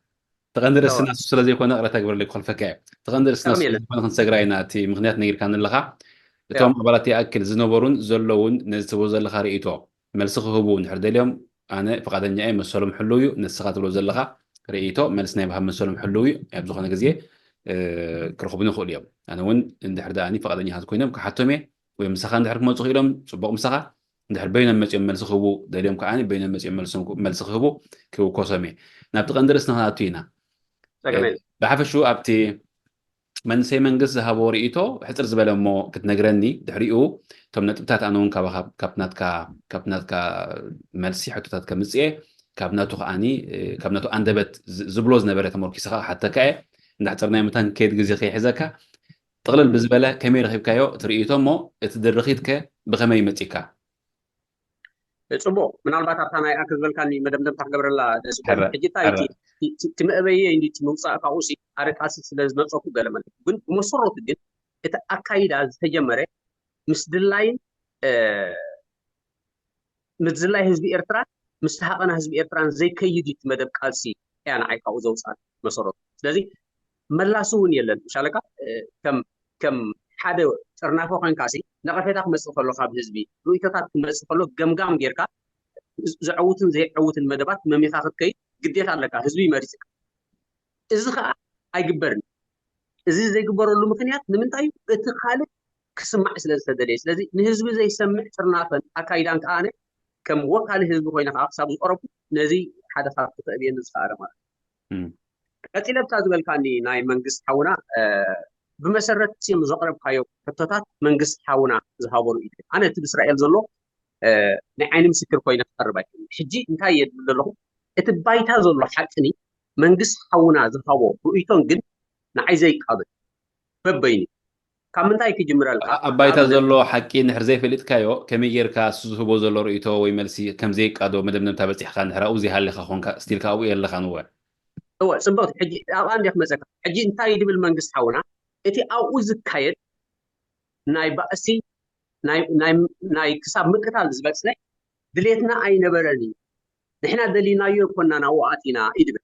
ተቐንዲ ርስና እሱ ስለዘይኮነ ቅረታ ግበረለይ ክኸልፈካ እየ። ተቐንዲ ርስና ስለዘይኮነ ክንሰግራ ኢና እቲ ምክንያት ነጊርካኒ ኣለኻ። እቶም ኣባላት ይኣክል ዝነበሩን ዘለውን ነዚ ትብሎ ዘለኻ ርእይቶ መልሲ ክህቡ እንድሕር ደልዮም ኣነ ፍቓደኛ እየ፣ መሰሎም ሕልው እዩ። ንስኻ ትብሎ ዘለኻ ርእይቶ መልሲ ናይ ምሃብ መሰሎም ሕልው እዩ። ኣብ ዝኾነ ግዜ ክረኽቡኒ ይኽእሉ እዮም። ኣነ እውን እንድሕር ደኣ ፍቓደኛታት ኮይኖም ክሓቶም እየ፣ ወይ ምሳኻ እንድሕር ክመፁ ክኢሎም ፅቡቕ ምሳኻ፣ እንድሕር በይኖም መፂኦም መልሲ ክህቡ ደልዮም ከዓ በይኖም መፂኦም መልሲ ክህቡ ክውከሶም እየ። ናብቲ ቀንዲ ርእስና ክንኣቱ ኢና። ብሓፈሹ ኣብቲ መንሰይ መንግስት ዝሃቦ ርእይቶ ሕፅር ዝበለ እሞ ክትነግረኒ፣ ድሕሪኡ እቶም ነጥብታት ኣነ እውን ካብቲ ናትካ መልሲ ሕቶታት ከምፅእ እየ። ካብ ናቱ ከዓኒ ካብ ናቱ ኣንደበት ዝብሎ ዝነበረ ተመርኪሰ ከዓ ክሓተካ እየ። እንዳሕፀርናዮ መታን ከይድ ግዜ ከይሕዘካ፣ ጥቕልል ብዝበለ ከመይ ረኺብካዮ እቲ ርእይቶ እሞ እቲ ድርኺት ከ ብኸመይ መፂካ? ፅቡቕ፣ ምናልባት ኣብታ ናይ ኣክ ዝበልካኒ መደምደምታ ክገብረላ ደስ ይብል። ሕጂ እንታይ እቲ መእበየ እንዲ ምውፃእ ካብኡ ሲ ኣረቃሲ ስለ ዝመፀኩ ገለ ማለት ግን ብመሰረቱ ግን እቲ ኣካይዳ ዝተጀመረ ምስ ድላይን ምስ ድላይ ህዝቢ ኤርትራን ምስ ሃቐና ህዝቢ ኤርትራን ዘይከይድ እዩ እቲ መደብ ቃልሲ እያ ንዓይ ካብኡ ዘውፅኣት መሰረቱ። ስለዚ መላሲ እውን የለን። ሻለቃ ከም ከም ሓደ ጥርናፈ ኮይንካ ሲ ነቐፌታ ክመፅእ ከሎ ካብ ህዝቢ ርእይቶታት ክመፅእ ከሎ ገምጋም ጌርካ ዘዐውትን ዘይዐውትን መደባት መሚኻ ክትከይድ ግዴታ ኣለካ። ህዝቢ ይመሪፅካ። እዚ ከዓ ኣይግበርን። እዚ ዘይግበረሉ ምክንያት ንምንታይ እዩ? እቲ ካልእ ክስማዕ ስለ ዝተደለየ። ስለዚ ንህዝቢ ዘይሰምዕ ጥርናፈን ኣካይዳን ከዓ ኣነ ከም ወካሊ ህዝቢ ኮይነ ከዓ ክሳብ ዝቀረብኩ ነዚ ሓደ ካብ ክተእብየኒ ዝከኣለ ማለት እዩ። ቀፂለ ብታ ዝበልካኒ ናይ መንግስት ሓውና ብመሰረት ቲም ዘቕረብካዮ ሕቶታት መንግስት ሓውና ዝሃቦ ርእይቶ ኣነ እቲ ብእስራኤል ዘሎ ናይ ዓይኒ ምስክር ኮይነ ክቐርብ ኣይክእልን። ሕጂ እንታይ እየ ዝብል ዘለኹ እቲ ባይታ ዘሎ ሓቅኒ መንግስት ሓውና ዝሃቦ ርእይቶን ግን ንዓይ ዘይቃበል በበይኑ ካብ ምንታይ ክጅምረልካ ኣብ ባይታ ዘሎ ሓቂ ንድሕር ዘይፈሊጥካዮ ከመይ ጌርካ እሱ ዝህቦ ዘሎ ርእይቶ ወይ መልሲ ከም ዘይቃዶ መደምደምታ በፂሕካ ንድሕር ኣብኡ ዘይሃለካ ኮንካ ስቲል ኣብኡ የለኻን እወ እወ ፅብቕቲ ሕጂ ኣብኣ እንዲ ክመፀካ ሕጂ እንታይ ድብል መንግስት ሓውና እቲ ኣብኡ ዝካየድ ናይ ባእሲ ናይ ክሳብ ምቅታል ዝበፅሕ ድሌትና ኣይነበረን እዩ ንሕና ደሊናዮ ኣይኮናን ኣብኡ ኣቲና ይድብል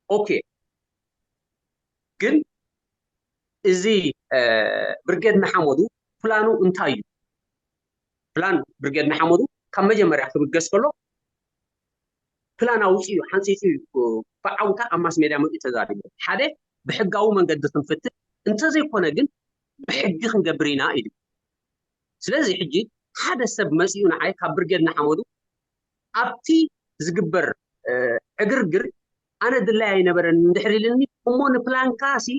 ኦኬ ግን እዚ ብርጌድ ንሓመዱ ፕላኑ እንታይ እዩ ፕላን ብርጌድ ንሓመዱ ካብ መጀመርያ ክብገስ ከሎ ፕላን ኣውፅኡ ሓንፂፁ እዩ ብዓውታ ኣብ ማስ ሜድያ መፅኡ ተዛሪቡ ሓደ ብሕጋዊ መንገዲ ክንፍትሕ እንተዘይኮነ ግን ብሕጊ ክንገብር ኢና ኢሉ ስለዚ ሕጂ ሓደ ሰብ መፂኡ ንዓይ ካብ ብርጌድ ንሓመዱ ኣብቲ ዝግበር ዕግርግር ኣነ ድላይ ኣይነበረን እንድሕር ኢልኒ እሞ ንፕላንካ ሲ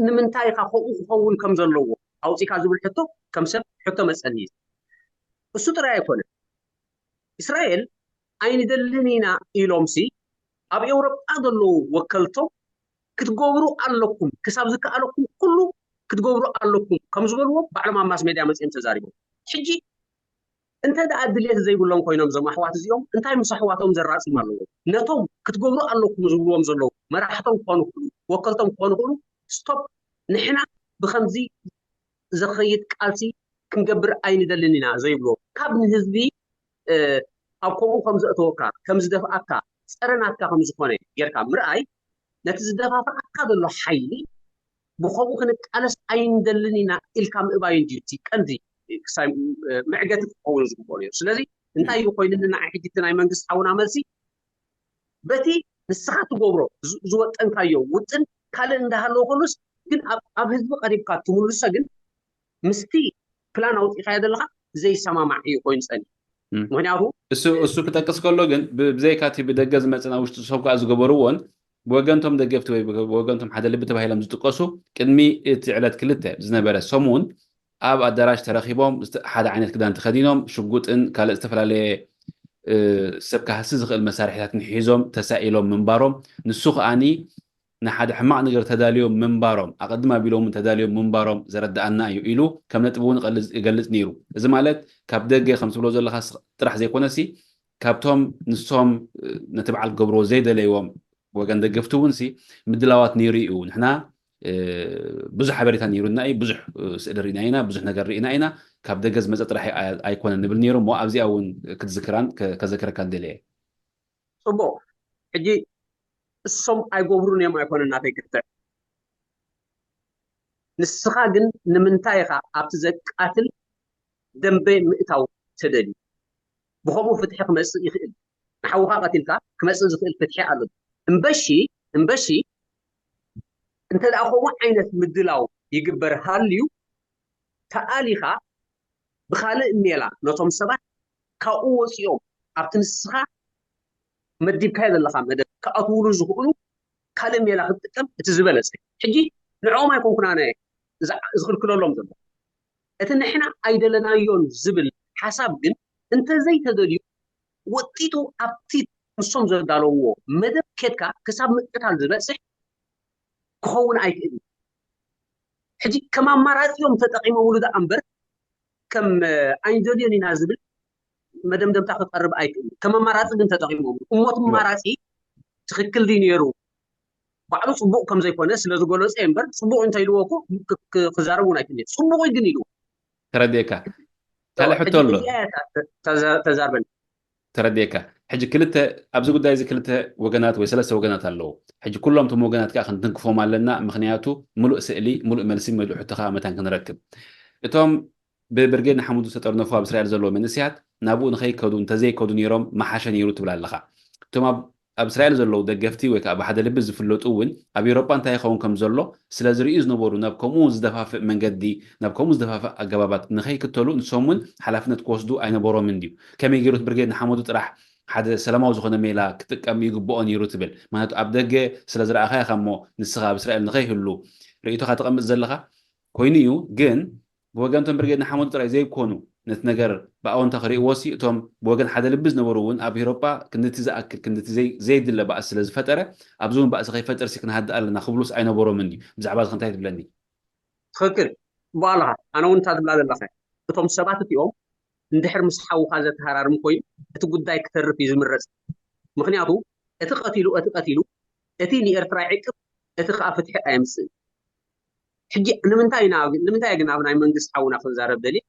ንምንታይ ኢኻ ከምኡ ክኸውን ከም ዘለዎ ኣውፂካ ዝብል ሕቶ ከም ሰብ ሕቶ መፀኒ እዩ እሱ ጥራይ ኣይኮነ እስራኤል ኣይንደልን ኢና ኢሎም ሲ ኣብ ኤውሮጳ ዘለዉ ወከልቶም ክትገብሩ ኣለኩም ክሳብ ዝከኣለኩም ኩሉ ክትገብሩ ኣለኩም ከም ዝበልዎም ባዕሎም ኣብ ማስ ሜድያ መፅኦም ተዛሪቦም ሕጂ እንተ ደኣ ድሌት ዘይብሎም ኮይኖም ዞም ኣሕዋት እዚኦም እንታይ ምስ ኣሕዋቶም ዘራፅም ኣለዎም ነቶም ክትገብሩ ኣለኩም ዝብልዎም ዘለዉ መራሕቶም ክኾኑ ክሉ ወከልቶም ክኾኑ ክሉ ስቶፕ ንሕና ብከምዚ ዝኸይድ ቃልሲ ክንገብር ኣይንደልን ኢና ዘይብልዎም ካብ ንህዝቢ ኣብ ከምኡ ከም ዘእተወካ ከም ዝደፍኣካ ፀረ ናትካ ከም ዝኾነ ጌርካ ምርኣይ ነቲ ዝደፋፍኣካ ዘሎ ሓይሊ ብኸምኡ ክንቃለስ ኣይንደልን ኢና ኢልካ ምእባይ እንድዩ እቲ ቀንዲ ክሳይ መዕገቲ ክኸውን ዝግበኦ ነሩ ስለዚ እንታይ እዩ ኮይኑኒ ንዓይ ሕጂ እቲ ናይ መንግስቲ ሓውና መልሲ በቲ ንስኻ ትገብሮ ዝወጠንካዮ ውጥን ካልእ እንዳሃለዎ ከሉስ ግን ኣብ ህዝቢ ቀሪብካ ትምልሶ ግን ምስቲ ፕላን ኣውፂእካዮ ዘለካ ዘይሰማማዕ እዩ ኮይኑ ፀኒ ምክንያቱ እሱ ክጠቅስ ከሎ ግን ብዘይካ እቲ ብደገ ዝመፅእ ናብ ውሽጢ ሰብ ከዓ ዝገበርዎን ብወገንቶም ደገፍቲ ወይ ብወገንቶም ሓደ ልቢ ተባሂሎም ዝጥቀሱ ቅድሚ እቲ ዕለት ክልተ ዝነበረ ሰሙን ኣብ ኣዳራሽ ተረኺቦም ሓደ ዓይነት ክዳን ተኸዲኖም ሽጉጥን ካልእ ዝተፈላለየ ሰብ ካህሲ ዝኽእል መሳርሒታትን ሒዞም ተሳኢሎም ምንባሮም ንሱ ከዓኒ ንሓደ ሕማቕ ነገር ተዳልዮም ምንባሮም ኣቐድም ኣቢሎም እውን ተዳልዮም ምንባሮም ዘረድኣና እዩ ኢሉ ከም ነጥቢ እውን ይገልጽ ነይሩ። እዚ ማለት ካብ ደገ ከም ትብሎ ዘለኻ ጥራሕ ዘይኮነሲ ካብቶም ንሶም ነቲ በዓል ክገብርዎ ዘይደለይዎም ወገን ደገፍቲ እውን ሲ ምድላዋት ነይሩ እዩ። ንሕና ብዙሕ ሓበሬታ ነይሩና እዩ፣ ብዙሕ ስእሊ ርኢና ኢና፣ ብዙሕ ነገር ርኢና ኢና። ካብ ደገ ዝመፀ ጥራሕ ኣይኮነን ንብል ነይሩ እሞ ኣብዚኣ እውን ክትዝክራን ከዘክረካን ደልየ። ፅቡቅ ሕጂ እሶም ኣይገብሩን እዮም ኣይኮነ እናተይ ክትዕ ንስኻ ግን ንምንታይ ኢኻ ኣብቲ ዘቃትል ደንበ ምእታው ተደልዩ ብኸምኡ ፍትሒ ክመፅእ ይኽእል ንሓውኻ ቀቲልካ ክመፅእ ዝኽእል ፍትሒ ኣሎ እምበሺ እምበሺ እንተ ደኣ ከምኡ ዓይነት ምድላው ይግበር ሃልዩ፣ ተኣሊኻ ብኻልእ ሜላ ነቶም ሰባት ካብኡ ወፂኦም ኣብቲ ንስኻ መዲብካዮ ዘለኻ መደብ ክኣትውሉ ዝኽእሉ ካልእ ሜላ ክትጥቀም እቲ ዝበለፀ። ሕጂ ንዕኦም ኣይኮንኩን ኣነ ዝኽልክለሎም ዘሎ። እቲ ንሕና ኣይደለናዮን ዝብል ሓሳብ ግን እንተዘይተደልዩ ወጢጡ ኣብቲ ንሶም ዘዳለውዎ መደብ ኬድካ ክሳብ ምቅታል ዝበፅሕ ክኸውን ኣይክእልን። ሕጂ ከም ኣማራፂ እዮም ተጠቂሞምሉ ደኣ እምበር ከም ኣይንደልዮን ኢና ዝብል መደምደምታ ክቀርብ ኣይክእልን። ከም ኣማራፂ ግን ተጠቂሞምሉ። እሞ እቲ ኣማራፂ ትኽክል ድዩ ነይሩ? ባዕሉ ፅቡቕ ከም ዘይኮነ ስለ ዝገለፀ እምበር ፅቡቕ እንተኢልዎ እኮ ክዛረብ እውን ኣይክእልን። ፅቡቕ እዩ ግን ኢልዎ። ተረድኤካ። ካልእ ሕቶ ኣሎ። ተዛርበን። ተረድኤካ። ሕጂ ክልተ፣ ኣብዚ ጉዳይ እዚ ክልተ ወገናት ወይ ሰለስተ ወገናት ኣለዉ። ሕጂ ኩሎም እቶም ወገናት ከዓ ክንትንክፎም ኣለና። ምኽንያቱ ምሉእ ስእሊ፣ ምሉእ መልሲ፣ ምሉእ ሕቶ ከዓ መታን ክንረክብ። እቶም ብብርጌድ ንሓመዱ ዝተጠርነፉ ኣብ እስራኤል ዘለዉ መንእሰያት ናብኡ ንኸይከዱ፣ እንተዘይከዱ ነይሮም መሓሸ ነይሩ ትብል ኣለኻ። እቶም ኣብ ኣብ እስራኤል ዘለዉ ደገፍቲ ወይ ከዓ ብሓደ ልቢ ዝፍለጡ እውን ኣብ ኤውሮጳ እንታይ ይኸውን ከም ዘሎ ስለ ዝርእዩ ዝነበሩ ናብ ከምኡ ዝደፋፍእ መንገዲ፣ ናብ ከምኡ ዝደፋፍእ ኣገባባት ንኸይክተሉ ንሶም እውን ሓላፍነት ክወስዱ ኣይነበሮምን ድዩ? ከመይ ገይሩ እቲ ብርጌድ ንሓመዱ ጥራሕ ሓደ ሰላማዊ ዝኾነ ሜላ ክጥቀም ይግብኦ ነይሩ ትብል? ምክንያቱ ኣብ ደገ ስለ ዝረኣኻያ እሞ ንስኻ ኣብ እስራኤል ንኸይህሉ ርእይቶኻ ተቐምጥ ዘለኻ ኮይኑ እዩ። ግን ብወገን እቶም ብርጌድ ንሓመዱ ጥራይ ዘይኮኑ ነቲ ነገር ብኣወንታ ክርእይዎ ሲ እቶም ብወገን ሓደ ልቢ ዝነበሩ እውን ኣብ ኤውሮጳ ክንድቲ ዝኣክል ክንድቲ ዘይ- ዘየድለ ባእሲ ስለ ዝፈጠረ ኣብዚ እውን ባእሲ ከይፈጥር ሲ ክንሃድእ ኣለና ክብሉስ ኣይነበሮምን እዩ። ብዛዕባ እዚ እንታይ ትብለኒ? ትኽክል እባ ኣለኻ። ኣነ እውን እንታ ትብላ ዘለኻ እቶም ሰባት እቲኦም እንድሕር ምስ ሓውኻ ዘተሃራርም ኮይኑ እቲ ጉዳይ ክተርፍ እዩ ዝምረፅ። ምክንያቱ እቲ ቀቲሉ እቲ ቀቲሉ እቲ ንኤርትራ ይዕቅብ፣ እቲ ከዓ ፍትሒ ኣየምፅእን። ሕጂ ንምንታይ ኢና ንምንታይ ግን ኣብ ናይ መንግስቲ ሓውና ክንዛረብ ደልየ?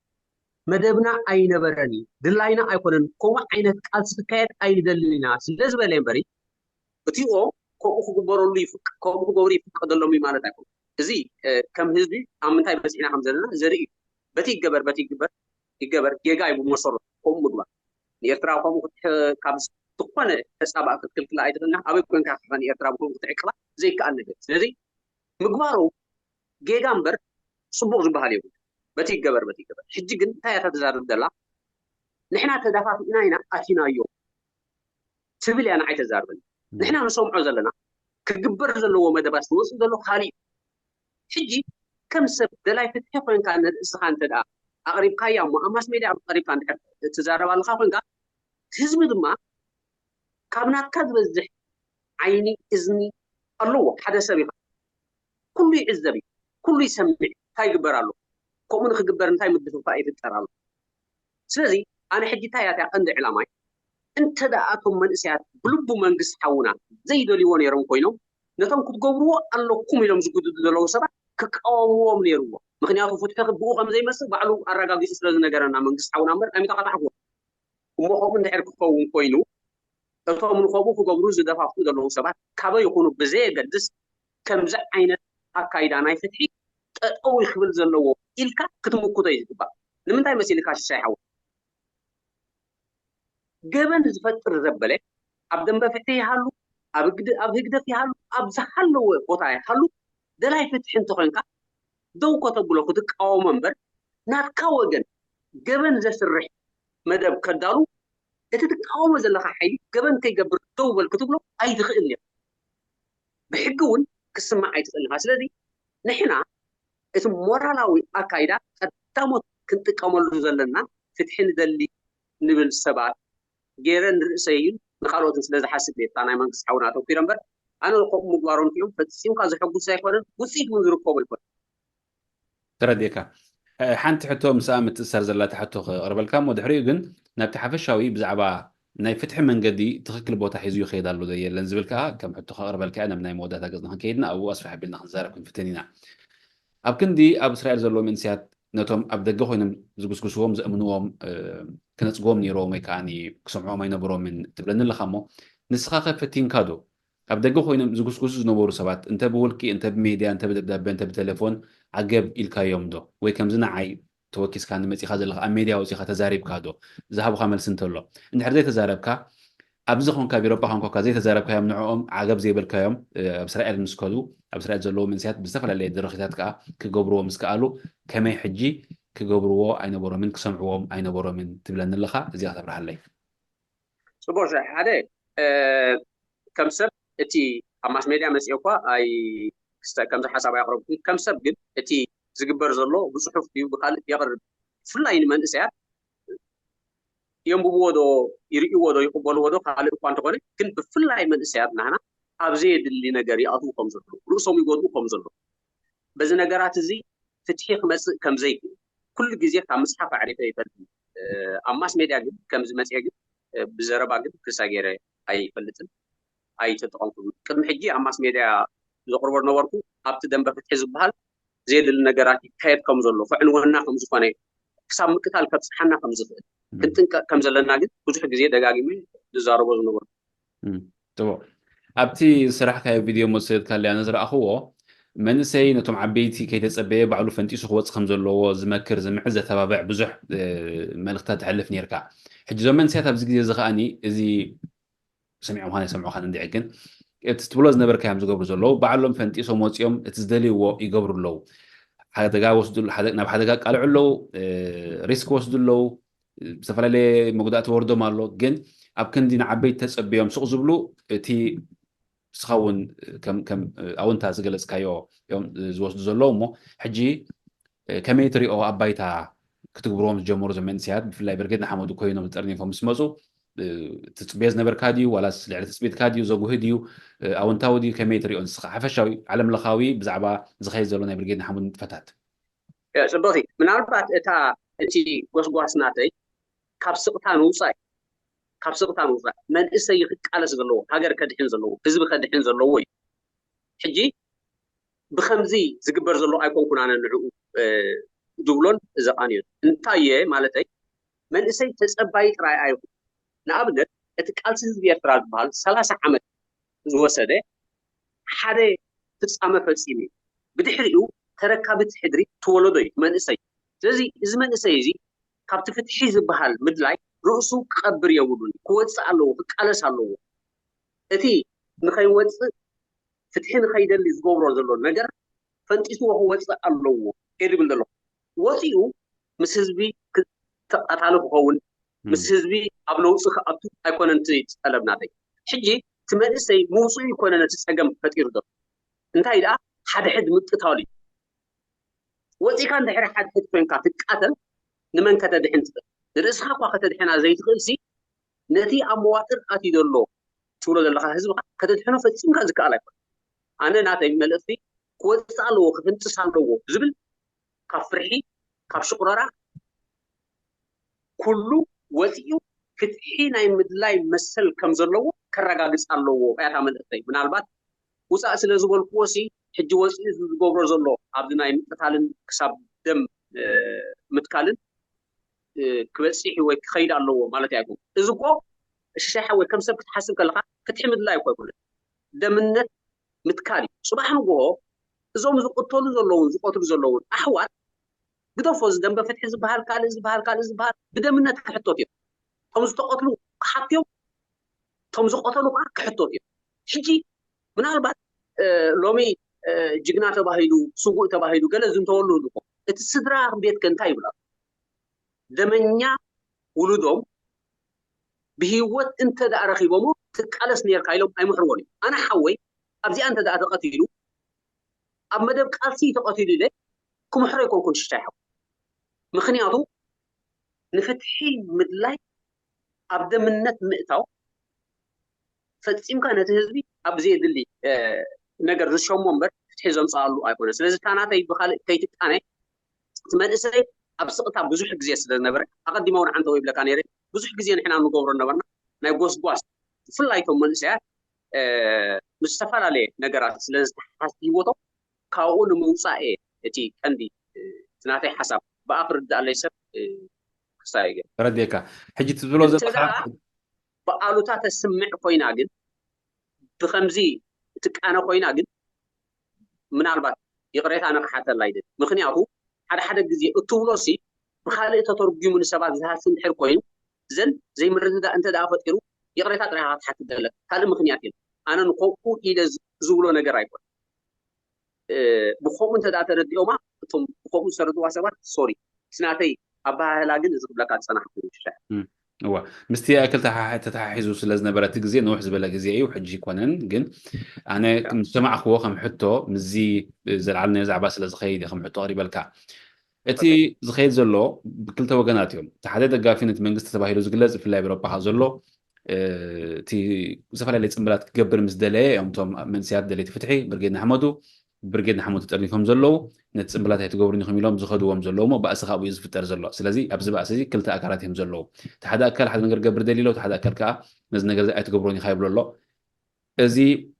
መደብና ኣይነበረን እዩ፣ ድላይና ኣይኮነን፣ ከምኡ ዓይነት ቃልሲ ክካየድ ኣይንደልን ኢና ስለ ዝበለ እምበሪ እቲኦም ከምኡ ክግበረሉ ይፍቅ ከምኡ ክገብሩ ይፍቀደሎም እዩ ማለት ኣይኮነን። እዚ ከም ህዝቢ ኣብ ምንታይ በፂሕና ከም ዘለና ዘርኢ እዩ። በቲ ይገበር በቲ ይግበር ይገበር ጌጋ እዩ ብመሰረቱ ከምኡ ምግባር። ንኤርትራ ከምኡ ካብ ዝኾነ ተፃባእ ክትክልክላ ኣይትኽእልና። ኣበይ ኮንካ ከ ንኤርትራ ብከምኡ ክትዕቅባ ዘይከኣል ነገር። ስለዚ ምግባሩ ጌጋ እምበር ፅቡቕ ዝበሃል የብሉ። በቲ ይገበር በቲ ይገበር። ሕጂ ግን እንታይ እያ ተዛርብ ዘላ? ንሕና ተዳፋፊእና ኢና ኣቲናዮ ትብል እያ ንዓይ ተዛርበኒ። ንሕና ንሰምዖ ዘለና ክግበር ዘለዎ መደባት ዝወፅእ ዘሎ ካሊእ። ሕጂ ከም ሰብ ደላይ ፍትሒ ኮይንካ ንርእስኻ እንተ ደኣ ኣቕሪብካያ እሞ ኣብ ማስ ሜድያ ቀሪብካ እንድሕር ትዛረብ ኣለኻ ኮይንካ ህዝቢ ድማ ካብ ናትካ ዝበዝሕ ዓይኒ እዝኒ ኣለዎ። ሓደ ሰብ ኢኻ ኩሉ ይዕዘብ እዩ፣ ኩሉ ይሰምዕ፣ እንታይ ይግበር ኣሎ፣ ከምኡ ንክግበር እንታይ ምድፍፋእ ይፍጠር ኣሎ። ስለዚ ኣነ ሕጂ እንታይ እያ እቲያ ቀንዲ ዕላማይ? እንተ ደኣ እቶም መንእሰያት ብልቡ መንግስቲ ሓውና ዘይደልይዎ ነይሮም ኮይኖም ነቶም ክትገብርዎ ኣለኩም ኢሎም ዝጉድዱ ዘለዉ ሰባት ክቃወምዎም ነይርዎ። ምክንያቱ ፍትሒ ብኡ ከም ዘይመጽእ ባዕሉ ኣረጋጊጹ ስለ ዝነገረና መንግስቲ ሓውና እምበር ኣይምተቐጣዕክዎ። እሞ ከምኡ እንድሕር ክኸውን ኮይኑ እቶም ንኸምኡ ክገብሩ ዝደፋፍኡ ዘለዉ ሰባት ካበይ ይኹኑ ብዘየገድስ ከምዚ ዓይነት ኣካይዳ ናይ ፍትሒ ጠጠው ክብል ዘለዎ ኢልካ ክትምክቶ እዩ ዝግባእ። ንምንታይ መሲልካ ሽሻይ ሓወይ? ገበን ዝፈጥር ዘበለ ኣብ ደንበ ፍትሒ ይሃሉ፣ ኣብ ህግደፍ ይሃሉ፣ ኣብ ዝሃለወ ቦታ ይሃሉ፣ ደላይ ፍትሒ እንተኾይንካ ደው ከተብሎ ክትቃወሞ እምበር ናትካ ወገን ገበን ዘስርሕ መደብ ከዳሉ እቲ ትቃወሞ ዘለኻ ሓይሊ ገበን ከይገብር ደው በል ክትብሎ ኣይትኽእል ኢኻ። ብሕጊ እውን ክስማዕ ኣይትኽእልን ኢኻ። ስለዚ ንሕና እቲ ሞራላዊ ኣካይዳ ቀዳሞት ክንጥቀመሉ ዘለና ፍትሒ ንደሊ ንብል ሰባት ገይረ ንርእሰይን ንካልኦትን ስለ ዝሓስብ እየ እታ ናይ መንግስቲ ሓውና ኣተኲረ እምበር ኣነ ከምኡ ምግባሮም ክኦም ፈጺምካ ዘሐጉስ ኣይኮነን፣ ውፅኢት እውን ዝርከቦ ኣይኮነን። ተረዲእካ። ሓንቲ ሕቶ ምስኣ ምትእሳር ዘላታ ሕቶ ክቕርበልካ እሞ ድሕሪኡ ግን ናብቲ ሓፈሻዊ ብዛዕባ ናይ ፍትሒ መንገዲ ትኽክል ቦታ ሒዙ ይኸይድ ኣሎ ዶ የለን ዝብል ከዓ ከም ሕቶ ከቕርበልካ እየ። ናብ ናይ መወዳእታ ገጽና ክንከይድና ኣብኡ ኣስፍሕ ኣቢልና ክንዛረብ ክንፍትን ኢና። ኣብ ክንዲ ኣብ እስራኤል ዘለዉ መንእሰያት ነቶም ኣብ ደገ ኮይኖም ዝጉስጉስዎም ዘእምንዎም ክነጽግዎም ነይሮም ወይ ከዓ ክሰምዕዎም ኣይነበሮምን ትብለኒ ኣለኻ እሞ ንስኻ ከ ፈቲንካ ዶ ኣብ ደገ ኮይኖም ዝጉስጉሱ ዝነበሩ ሰባት እንተ ብውልቂ እንተ ብሜድያ እንተ ብደብዳቤ እንተ ብቴሌፎን ዓገብ ኢልካዮም ዶ ወይ ከምዚ ንዓይ ተወኪስካ ንመጺኻ ዘለኻ ኣብ ሜድያ ወጺኻ ተዛሪብካ ዶ ዝሃቡኻ መልሲ እንተሎ እንድሕር ዘይተዛረብካ ኣብዚ ኾንካ ኣብ ኤሮጳ ኾንካ ዘይተዛረብካዮም ንዕኦም ዓገብ ዘይበልካዮም ኣብ እስራኤል ምስ ከዱ ኣብ እስራኤል ዘለዉ መንስያት ብዝተፈላለየ ድርኺታት ከዓ ክገብርዎ ምስ ከኣሉ ከመይ ሕጂ ክገብርዎ ኣይነበሮምን ክሰምዕዎም ኣይነበሮምን ትብለኒ ኣለኻ? እዚኣ ተብርሃለይ። ጽቡቅ ሓደ ከም ሰብ እቲ ኣብ ማስ ሜድያ መፅኦ እኳ ኣይ ከምዚ ሓሳብ ኣየቕረብኩ ከም ሰብ ግን እቲ ዝግበር ዘሎ ብፅሑፍ ድዩ ብካልእ የቕርብ ብፍላይ ንመንእሰያት የንብብዎ ዶ ይርእይዎ ዶ ይቕበልዎ ዶ ካልእ እኳ እንተኾነ ግን ብፍላይ መንእሰያት ናህና ኣብ ዘየድሊ ነገር ይኣትዉ ከም ዘለዉ ርእሶም ይጎድኡ ከም ዘለዉ በዚ ነገራት እዚ ፍትሒ ክመፅእ ከም ዘይክእል ኩሉ ግዜ ካብ ምፅሓፍ ኣዕሪፈ ይፈልጥ ኣብ ማስ ሜድያ ግን ከምዚ መፅአ ግን ብዘረባ ግን ክሳ ገይረ ኣይፈልጥን ኣይተጠቐምኩን ቅድሚ ሕጂ ኣብ ማስ ሜድያ ዘቕርቦ ዝነበርኩ ኣብቲ ደንበ ፍትሒ ዝበሃል ዘየድሊ ነገራት ይካየድ ከም ዘሎ ክዕንወና ከም ዝኾነ ክሳብ ምቅታል ከብፅሓና ከም ዝኽእል ክንጥንቀቕ ከም ዘለና ግን ብዙሕ ግዜ ደጋጊመ ዝዛረቦ ዝነበርኩ ጥቡቕ ኣብቲ ዝሰራሕካዮ ቪድዮ መወሰድካለይ ኣነ ዝረኣኽዎ መንእሰይ ነቶም ዓበይቲ ከይተፀበየ ባዕሉ ፈንጢሱ ክወፅእ ከም ዘለዎ ዝመክር ዝምዕድ ዘተባብዕ ብዙሕ መልእኽታት ተሕልፍ ነርካ ሕጂ ዞም መንእሰያት ኣብዚ ግዜ እዚ ከዓኒ እዚ ሰሚዖም ኳን ኣይሰምዑ ኳን እንድዒ ግን እቲ ትብሎ ዝነበርካዮም ዝገብሩ ዘለዉ ባዕሎም ፈንጢሶም ወፂኦም እቲ ዝደልይዎ ይገብሩ ኣለዉ ሓደጋ ወስዱ ናብ ሓደጋ ቃልዑ ኣለዉ ሪስክ ወስዱ ኣለዉ ዝተፈላለየ መጉዳእቲ ወርዶም ኣሎ ግን ኣብ ክንዲ ንዓበይቲ ተፀብዮም ሱቕ ዝብሉ እቲ ንስኻ እውን ከም ኣውንታ ዝገለፅካዮ እዮም ዝወስዱ ዘለዉ እሞ ሕጂ ከመይ ትሪኦ ኣብ ባይታ ክትግብርዎም ዝጀመሩ ዘመንስያት ብፍላይ ብርጌድ ንሓመዱ ኮይኖም ዝጠርኒፎም ምስ መፁ ትፅብዮ ዝነበርካ ድዩ ዋላስ ልዕሊ ትፅቢትካ ድዩ ዘጉሂ ድዩ ኣውንታዊ ድዩ ከመይ ትሪኦ ንስኻ ሓፈሻዊ ዓለም ለኻዊ ብዛዕባ ዝኸይድ ዘሎ ናይ ብርጌድ ንሓመዱ ንጥፈታት ፅቡቕቲ ምናልባት እታ እቲ ጎስጓስ ናተይ ካብ ስቕታ ንውፃእ ካብ ስቕታ ንውፃእ መንእሰይ ክቃለስ ዘለዎ ሃገር ከድሕን ዘለዎ ህዝቢ ከድሕን ዘለዎ እዩ ሕጂ ብከምዚ ዝግበር ዘሎ ኣይኮንኩን ኣነ ንዕኡ ዝብሎን ዘቓንዮን እንታይ እየ ማለተይ መንእሰይ ተፀባይ ጥራይ ኣይኹን ንኣብነት እቲ ቃልሲ ህዝቢ ኤርትራ ዝበሃል ሰላሳ ዓመት ዝወሰደ ሓደ ፍፃመ ፈፂሙ እዩ ብድሕሪኡ ተረካቢ እቲ ሕድሪ ትወለዶ እዩ መንእሰይ ስለዚ እዚ መንእሰይ እዚ ካብቲ ፍትሒ ዝበሃል ምድላይ ርእሱ ክቐብር የብሉን ክወፅእ ኣለዎ ክቃለስ ኣለዎ እቲ ንኸይወፅእ ፍትሒ ንኸይደሊ ዝገብሮ ዘሎ ነገር ፈንጢስዎ ክወፅእ ኣለዎ እየ ዝብል ዘለኹ ወፂኡ ምስ ህዝቢ ተቐታሊ ክኸውን ምስ ህዝቢ ኣብ ነውፂ ክኣቱ ኣይኮነን እቲ ጠለብ ናተይ ሕጂ እቲ መንእሰይ ምውፅኡ ይኮነ ነቲ ፀገም ፈጢሩ ዘሎ እንታይ ደኣ ሓድሕድ ምቅታል እዩ ወፂእካ እንድሕሪ ሓድሕድ ኮይንካ ትቃተል ንመን ከተድሕን ትኽእል ንርእስኻ እኳ ከተድሕና ዘይትኽእል ሲ ነቲ ኣብ መዋጥር ኣትዩ ዘሎ ትብሎ ዘለኻ ህዝብኻ ከተድሕኖ ፈፂምካ ዝከኣል ኣይኮነ ኣነ ናተይ መልእኽቲ ክወፅእ ኣለዎ ክፍንጥስ ኣለዎ ዝብል ካብ ፍርሒ ካብ ሽቁረራ ኩሉ ወፂኡ ፍትሒ ናይ ምድላይ መሰል ከም ዘለዎ ከረጋግፅ ኣለዎ እያታ መልእኽተይ ምናልባት ውፃእ ስለ ዝበልክዎ ሲ ሕጂ ወፂኡ ዝገብሮ ዘሎ ኣብዚ ናይ ምቅታልን ክሳብ ደም ምትካልን ክበፅሕ ወይ ክኸይድ ኣለዎ ማለት ኣይኮን እዚ እኮ ሽሻይ ሓወይ ከም ሰብ ክትሓስብ ከለካ ፍትሒ ምድላይ እኮ ኣይኮነ ደምነት ምትካል እዩ ፅባሕ ንግሆ እዞም ዝቅተሉ ዘለውን ዝቀትሉ ዘለውን ኣሕዋት ግደፎ እዚ ደንበ ፍትሒ ዝበሃል ካልእ ዝበሃል ካልእ ዝበሃል ብደምነት ክሕተት እዮም እቶም ዝተቀትሉ ክሓትዮም እቶም ዝቀተሉ ከዓ ክሕተት እዮም ሕጂ ምናልባት ሎሚ ጅግና ተባሂሉ ስጉእ ተባሂሉ ገለ ዝንተወሉ ህልኮ እቲ ስድራ ቤት ከ እንታይ ይብላ ደመኛ ውሉዶም ብህይወት እንተ ደኣ ረኺቦሞ ትቃለስ ነርካ ኢሎም ኣይምሕርዎን እዩ ኣነ ሓወይ ኣብዚኣ እንተ ደኣ ተቐቲሉ ኣብ መደብ ቃልሲ ተቐቲሉ ኢለ ክምሕሮ ኣይኮንኩን ሽሻይ ሓወይ ምኽንያቱ ንፍትሒ ምድላይ ኣብ ደምነት ምእታው ፈፂምካ ነቲ ህዝቢ ኣብ ዘየድሊ ነገር ዝሸሞ እምበር ፍትሒ ዘምፅኣሉ ኣይኮነ ስለዚ እታ ናተይ ብካልእ ከይትቃነ እቲ መንእሰይ ኣብ ስቕታ ብዙሕ ግዜ ስለ ዝነበረ ኣቐዲመ እውን ዓንተ ወይ ብለካ ነይረ ብዙሕ ግዜ ንሕና ንገብሮ ነበርና ናይ ጎስጓስ ብፍላይ ቶም መንእሰያት ምስ ዝተፈላለየ ነገራት ስለ ዝተሓስይወቶም ካብኡ ንምውፃእ እየ እቲ ቀንዲ እቲ ናተይ ሓሳብ ብኣ ክርድኣለይ ሰብ ክሳይ ገ ተረዲእካ ሕጂ ትብሎ ዘለካ ብኣሉታ ተስምዕ ኮይና ግን ብከምዚ ትቃነ ኮይና ግን ምናልባት ይቕሬታ ንክሓተላ ይደል ምክንያቱ ሓደ ሓደ ግዜ እትብሎ ሲ ብካልእ ተተርጉሙ ንሰባት ዝሃሲ እንድሕር ኮይኑ ዘን ዘይምርድዳእ እንተ ደኣ ፈጢሩ ይቕሬታ ጥራይ ክትሓትት ዘለካ፣ ካልእ ምኽንያት የለን። ኣነ ንኸምኡ ኢለ ዝብሎ ነገር ኣይኮን። ብኸምኡ እንተ ተረዲኦማ፣ እቶም ብኸምኡ ዝተረድዋ ሰባት፣ ሶሪ፣ እቲ ናተይ ኣባሃህላ ግን እዚ ክብለካ ዝጸናሕኩ ሽሻ። እዋ ምስቲ ኣክል ተተሓሒዙ ስለ ዝነበረ እቲ ግዜ ንውሕ ዝበለ ግዜ እዩ፣ ሕጂ ይኮነን። ግን ኣነ ምስ ሰማዕክዎ ከም ሕቶ ምስዚ ዘልዓልናዮ ዛዕባ ስለ ዝኸይድ ከም ሕቶ ኣቕሪበልካ። እቲ ዝኸይድ ዘሎ ብክልተ ወገናት እዮም። እቲ ሓደ ደጋፊ ነቲ መንግስቲ ተባሂሉ ዝግለጽ፣ ብፍላይ ኣብ ኤውሮጳ ዘሎ እቲ ዝተፈላለየ ጽምብላት ክገብር ምስ ደለየ እዮም እቶም መንስያት ደለይቲ ፍትሒ ብርጌድ ንሓመዱ ብርጌድ ንሓመዱ ተጠርኒፎም ዘለዉ። ነቲ ጽምብላት ኣይትገብሩን ኢኹም ኢሎም ዝኸድዎም ዘለዉ እሞ ባእሲ ካብኡ እዩ ዝፍጠር ዘሎ። ስለዚ ኣብዚ ባእሲ እዚ ክልተ ኣካላት እዮም ዘለዉ። እቲ ሓደ ኣካል ሓደ ነገር ገብር ደልዩ ኣሎ፣ እቲ ሓደ ኣካል ከዓ ነዚ ነገር እዚ ኣይትገብሩን ኢኻ ይብሎ ኣሎ። እዚ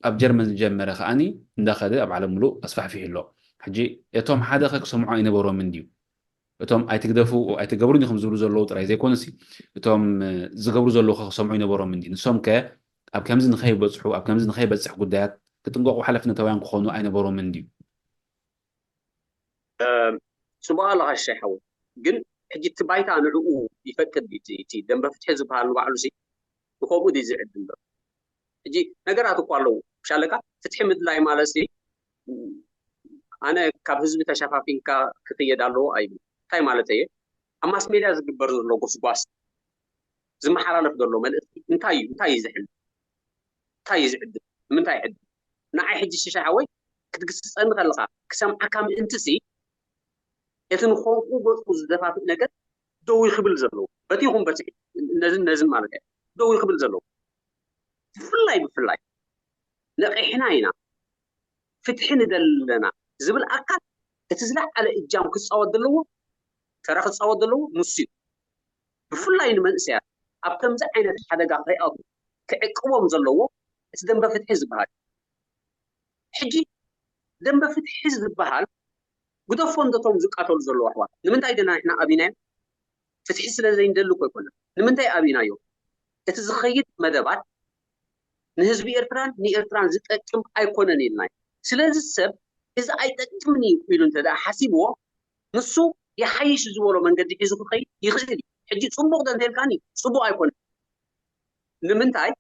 ኣብ ጀርመን ዝጀመረ ከዓኒ እንዳኸደ ኣብ ዓለም ሙሉእ ኣስፋሕፊሑ ኣሎ። ሕጂ እቶም ሓደ ኸ ክሰምዖ ኣይነበሮምን ድዩ? እቶም ኣይትግደፉ ኣይትገብሩን ኢኹም ዝብሉ ዘለዉ ጥራይ ዘይኮኑሲ እቶም ዝገብሩ ዘለዉ ኸ ክሰምዑ ኣይነበሮምን ድዩ? ንሶም ከ ኣብ ከምዚ ንኸይበፅሑ ኣብ ከምዚ ንኸይበፅሕ ጉዳያት ክጥንቀቑ ሓላፍነታውያን ክኾኑ ኣይነበሮምን ድዩ? ጽቡቕ ኣለኻ ሽሻይ ሓወይ። ግን ሕጂ እቲ ባይታ ንዕኡ ይፈቅድ ድዩ? እቲ ደንበ ፍትሒ ዝበሃል ንባዕሉ ሲ ብኸምኡ ድዩ ዝዕድም ዘሎ? ሕጂ ነገራት እኮ ኣለዉ። ብሻለካ ፍትሒ ምድላይ ማለት ሲ ኣነ ካብ ህዝቢ ተሸፋፊንካ ክኽየድ ኣለዎ ኣይብል። እንታይ ማለት እየ? ኣብ ማስ ሜድያ ዝግበር ዘሎ ጎስጓስ ዝመሓላለፍ ዘሎ መልእኽቲ እንታይ እዩ? እንታይ እዩ ዝሕል እንታይ እዩ ዝዕድም? ንምንታይ ይዕድም? ንዓይ ሕጂ ሽሻ ሓወይ ክትግስጸኒ ከለኻ ክሰምዓካ ምእንቲ ሲ እቲ ንኸምኡ ገጹ ዝደፋፍእ ነገር ደው ይኽብል ዘለዎ በቲ ይኹን በቲ ነዝን ነዝን ማለት እያ ደው ይኽብል ዘለዎ ብፍላይ ብፍላይ ነቒሕና ኢና ፍትሒ ንደሊ ኣለና ዝብል ኣካል እቲ ዝለዓለ እጃም ክፃወት ዘለዎ ተራ ክፃወት ዘለዎ ንሱ እዩ። ብፍላይ ንመንእሰያት ኣብ ከምዚ ዓይነት ሓደጋ ከይኣትዉ ክዕቅቦም ዘለዎ እቲ ደንበ ፍትሒ ዝበሃል እዩ። ሕጂ ደንበ ፍትሒ ዝበሃል ግደፎ እንዶ እቶም ዝቃተሉ ዘለዉ ኣሕዋት ንምንታይ ድና ንሕና ኣብይናዮም? ፍትሒ ስለ ዘይንደሊ እኮ ኣይኮነን። ንምንታይ ኣብይናዮ? እቲ ዝኸይድ መደባት ንህዝቢ ኤርትራን ንኤርትራን ዝጠቅም ኣይኮነን ኢልና እዩ። ስለዚ ሰብ እዚ ኣይጠቅምን እዩ ኢሉ እንተ ደኣ ሓሲብዎ ንሱ ይሓይሽ ዝበሎ መንገዲ ሒዙ ክኸይድ ይኽእል እዩ። ሕጂ ጽቡቕ ዶ እንተልካኒ ጽቡቕ ኣይኮነን። ንምንታይ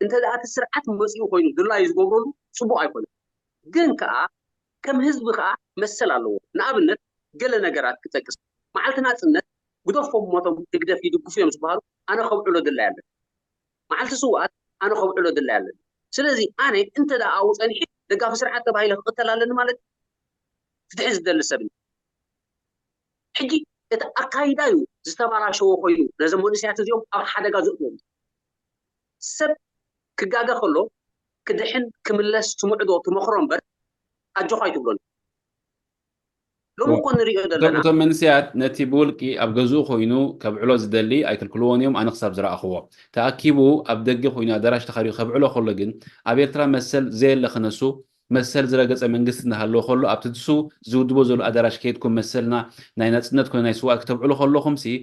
እንተ ደኣ እቲ ስርዓት መጺኡ ኮይኑ ድላዩ ዝገብረሉ ጽቡቕ ኣይኮነን። ግን ከኣ ከም ህዝቢ ከኣ መሰል ኣለዎ። ንኣብነት ገለ ነገራት ክጠቅስ መዓልቲ ናጽነት ግደፎም ሞቶም ህግደፍ ይድግፉ እዮም ዝበሃሉ ኣነ ከብዕሎ ድላይ ኣለኒ። መዓልቲ ስውኣት ኣነ ከብዕሎ ድላይ ኣለኒ። ስለዚ ኣነ እንተ ደኣ ኣብኡ ጸኒሐ ደጋፊ ስርዓት ተባሂለ ክቕተል ኣለኒ ማለት እዩ? ፍትሒ ዝደሊ ሰብ ሕጂ እቲ ኣካይዳ እዩ ዝተባላሸወ ኮይኑ ነዞም መንእሰያት እዚኦም ኣብ ሓደጋ ዘእትዎም። ሰብ ክጋገ ከሎ ክድሕን ክምለስ ትምዕዶ ትመኽሮ እምበር ኣጆኻ ኣይትብሎን። ሎሚ እኮ ንሪኦ ዘለና እቶም መንእሰያት ነቲ ብውልቂ ኣብ ገዝኡ ኮይኑ ከብዕሎ ዝደሊ ኣይክልክልዎን እዮም። ኣነ ክሳብ ዝረኣኽዎ ተኣኪቡ ኣብ ደገ ኮይኑ ኣዳራሽ ተኻርዩ ከብዕሎ ከሎ ግን ኣብ ኤርትራ መሰል ዘየለ ክነሱ መሰል ዝረገጸ መንግስቲ እናሃለወ ከሎ ኣብቲ ንሱ ዝውድቦ ዘሎ ኣዳራሽ ከይድኩም መሰልና ናይ ናጽነት ኮነ ናይ ስውኣት ክተብዕሉ ከለኹም ሲ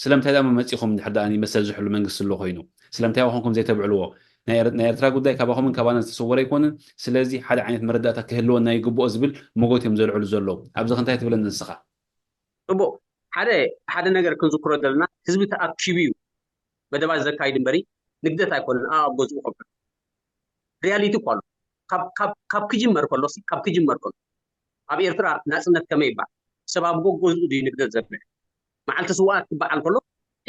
ስለምንታይ ደኣ መመጺኹም እንድሕር ደኣ መሰል ዝሕሉ መንግስቲ ኣሎ ኮይኑ ስለምንታይ ባኹም ዘይተብዕልዎ ናይ ኤርትራ ጉዳይ ካባኹምን ካባና ዝተሰወረ ኣይኮንን ስለዚ ሓደ ዓይነት መረዳእታ ክህልወና ይግብኦ ዝብል መጎት እዮም ዘልዕሉ ዘለዉ ኣብዚ ክንታይ ትብለኒ ንስኻ ጽቡቕ ሓደ ሓደ ነገር ክንዝክሮ ዘለና ህዝቢ ተኣኪቡ እዩ መደባት ዘካይድ እምበሪ ንግደት ኣይኮነን ኣብ ገዝኡ ከብዕል ሪያሊቲ እኮ ኣሎ ካብ ክጅመር ከሎ ካብ ክጅመር ከሎ ኣብ ኤርትራ ናፅነት ከመይ ይበሃል ሰብ ኣብ ጎጎዝኡ ድዩ ንግደት ዘብዕል መዓልቲ ስውኣት ክበዓል ከሎ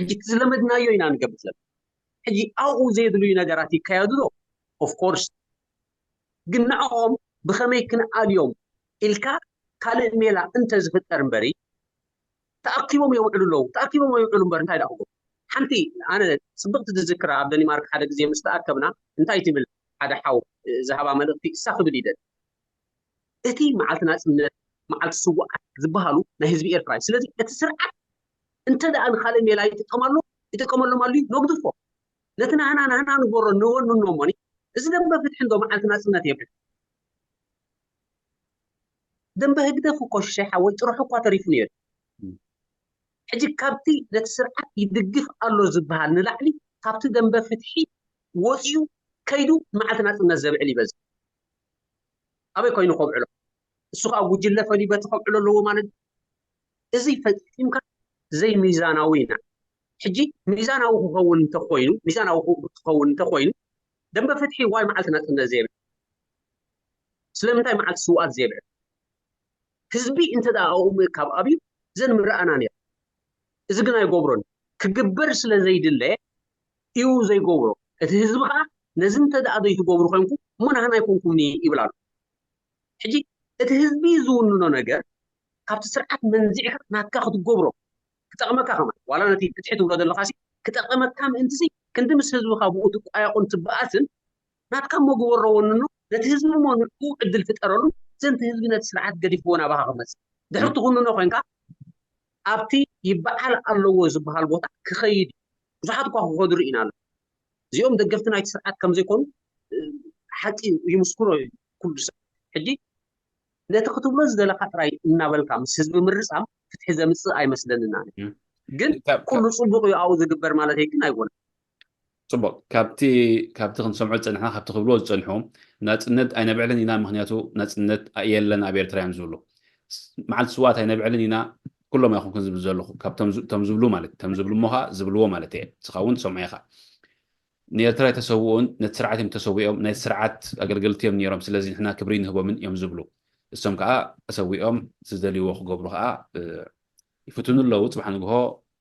ሕጂ እቲ ዝለመድናዮ ኢና ንገብር ዘለና ሕጂ ኣብኡ ዘየድልዩ ነገራት ይካየዱ ዶ ኦፍኮርስ ግን ንዕኦም ብኸመይ ክንኣልዮም ኢልካ ካልእ ሜላ እንተ ዝፍጠር እምበሪ ተኣኪቦም የውዕሉ ኣለዉ ተኣኪቦም የውዕሉ እምበር እንታይ ደኣ ሓንቲ ኣነ ፅብቕቲ ዝዝክራ ኣብ ደኒማርክ ሓደ ግዜ ምስ ተኣከብና እንታይ ትብል ሓደ ሓው ዝሃባ መልእኽቲ እሳ ክብል ይደል እቲ መዓልቲ ናፅነት መዓልቲ ስዋዓት ዝበሃሉ ናይ ህዝቢ ኤርትራ እዩ ስለዚ እቲ ስርዓት እንተ ደኣ ንካልእ ሜላ ይጥቀመሉ ይጥቀመሎም ኣሉ ነግድፎ ነቲ ናህና ናህና ንጎሮ ንወንኖ እሞኒ እዚ ደንበ ፍትሒ እንዶ መዓልቲ ናፅነት የብልን ደንበ ህግደፍ እኮ ሽሻይ ሓወይ ጥርሑ እኳ ተሪፉ ነይሩ ሕጂ ካብቲ ነቲ ስርዓት ይድግፍ ኣሎ ዝበሃል ንላዕሊ ካብቲ ደንበ ፍትሒ ወፂኡ ከይዱ መዓልቲ ናፅነት ዘብዕል ይበዝሕ ኣበይ ኮይኑ ከብዕሎ እሱ ከዓ ጉጅለ ፈልዩ በቲ ከብዕሎ ኣለዎ ማለት እዚ ፈፂምካ ዘይሚዛናዊ ኢና ሕጂ ሚዛናዊ ክኸውን እንተኮይኑ፣ ሚዛናዊ ክኸውን እንተኮይኑ፣ ደንበ ፍትሒ ዋይ መዓልቲ ናጽነት ዘይብል፣ ስለምንታይ መዓልቲ ስውኣት ዘይብል፣ ህዝቢ እንተ ደኣ ኣኡ ምእካብ ኣብዩ ዘን ምረኣና ነይሩ። እዚ ግን ኣይገብሮን። ክግበር ስለ ዘይድለ እዩ ዘይገብሮ። እቲ ህዝቢ ከዓ ነዚ እንተ ደኣ ዘይትገብሩ ኮንኩም እሞ ናህና ኣይኮንኩምኒ ይብል ኣሎ። ሕጂ እቲ ህዝቢ ዝውንኖ ነገር ካብቲ ስርዓት መንዚዕካ ናትካ ክትገብሮ ክጠቕመካ ከማን ዋላ ነቲ ፍትሒ ትብሎ ዘለኻሲ ክጠቕመካ ምእንትሲ ክንዲ ምስ ህዝብኻ ብኡ ትቋየቑን ትበኣስን ናትካ እሞ ግበሮ ወንኖ ነቲ ህዝቢ እሞ ንዕኡ ዕድል ፍጠረሉ ዘንቲ ህዝቢ ነቲ ስርዓት ገዲፍዎ ናባኻ ክመፅእ ድሕሪ ትኹንኖ ኮንካ ኣብቲ ይበዓል ኣለዎ ዝበሃል ቦታ ክኸይድ እዩ። ብዙሓት እኳ ክኸዱ ርኢና ኣሎ። እዚኦም ደገፍቲ ናይቲ ስርዓት ከም ዘይኮኑ ሓቂ ይምስክሮ እዩ ኩሉ ሰብ። ሕጂ ነቲ ክትብሎ ዝደለካ ጥራይ እናበልካ ምስ ህዝቢ ምርጻም ፍትሒ ዘምጽእ ኣይመስለንን ኣነ። ግን ኩሉ ጽቡቕ እዩ ኣብኡ ዝግበር ማለት ግን ኣይኮነን። ጽቡቕ ካብቲ ካብቲ ክንሰምዖ ዝጸንሕና ካብቲ ክብልዎ ዝጸንሑ ናጽነት ኣይነብዕልን ኢና ምክንያቱ ናጽነት የለን ኣብ ኤርትራ እዮም ዝብሉ መዓልቲ ስዋት ኣይነብዕልን ኢና ኩሎም ኣይኮንኩን ዝብል ዘለኹ ካብቶም ዝብሉ ማለት እቶም ዝብሉ እሞ ከዓ ዝብልዎ ማለት እየ ንስኻ እውን ትሰምዖ ኢኻ ንኤርትራ ኣይተሰውኡን ነቲ ስርዓት እዮም ተሰዊኦም ናይ ስርዓት ኣገልገልቲ እዮም ነይሮም ስለዚ ንሕና ክብሪ ንህቦምን እዮም ዝብሉ እሶም ከዓ ተሰዊኦም ዝደልይዎ ክገብሩ ከዓ ይፍትኑ ኣለዉ ፅባሕ ንግሆ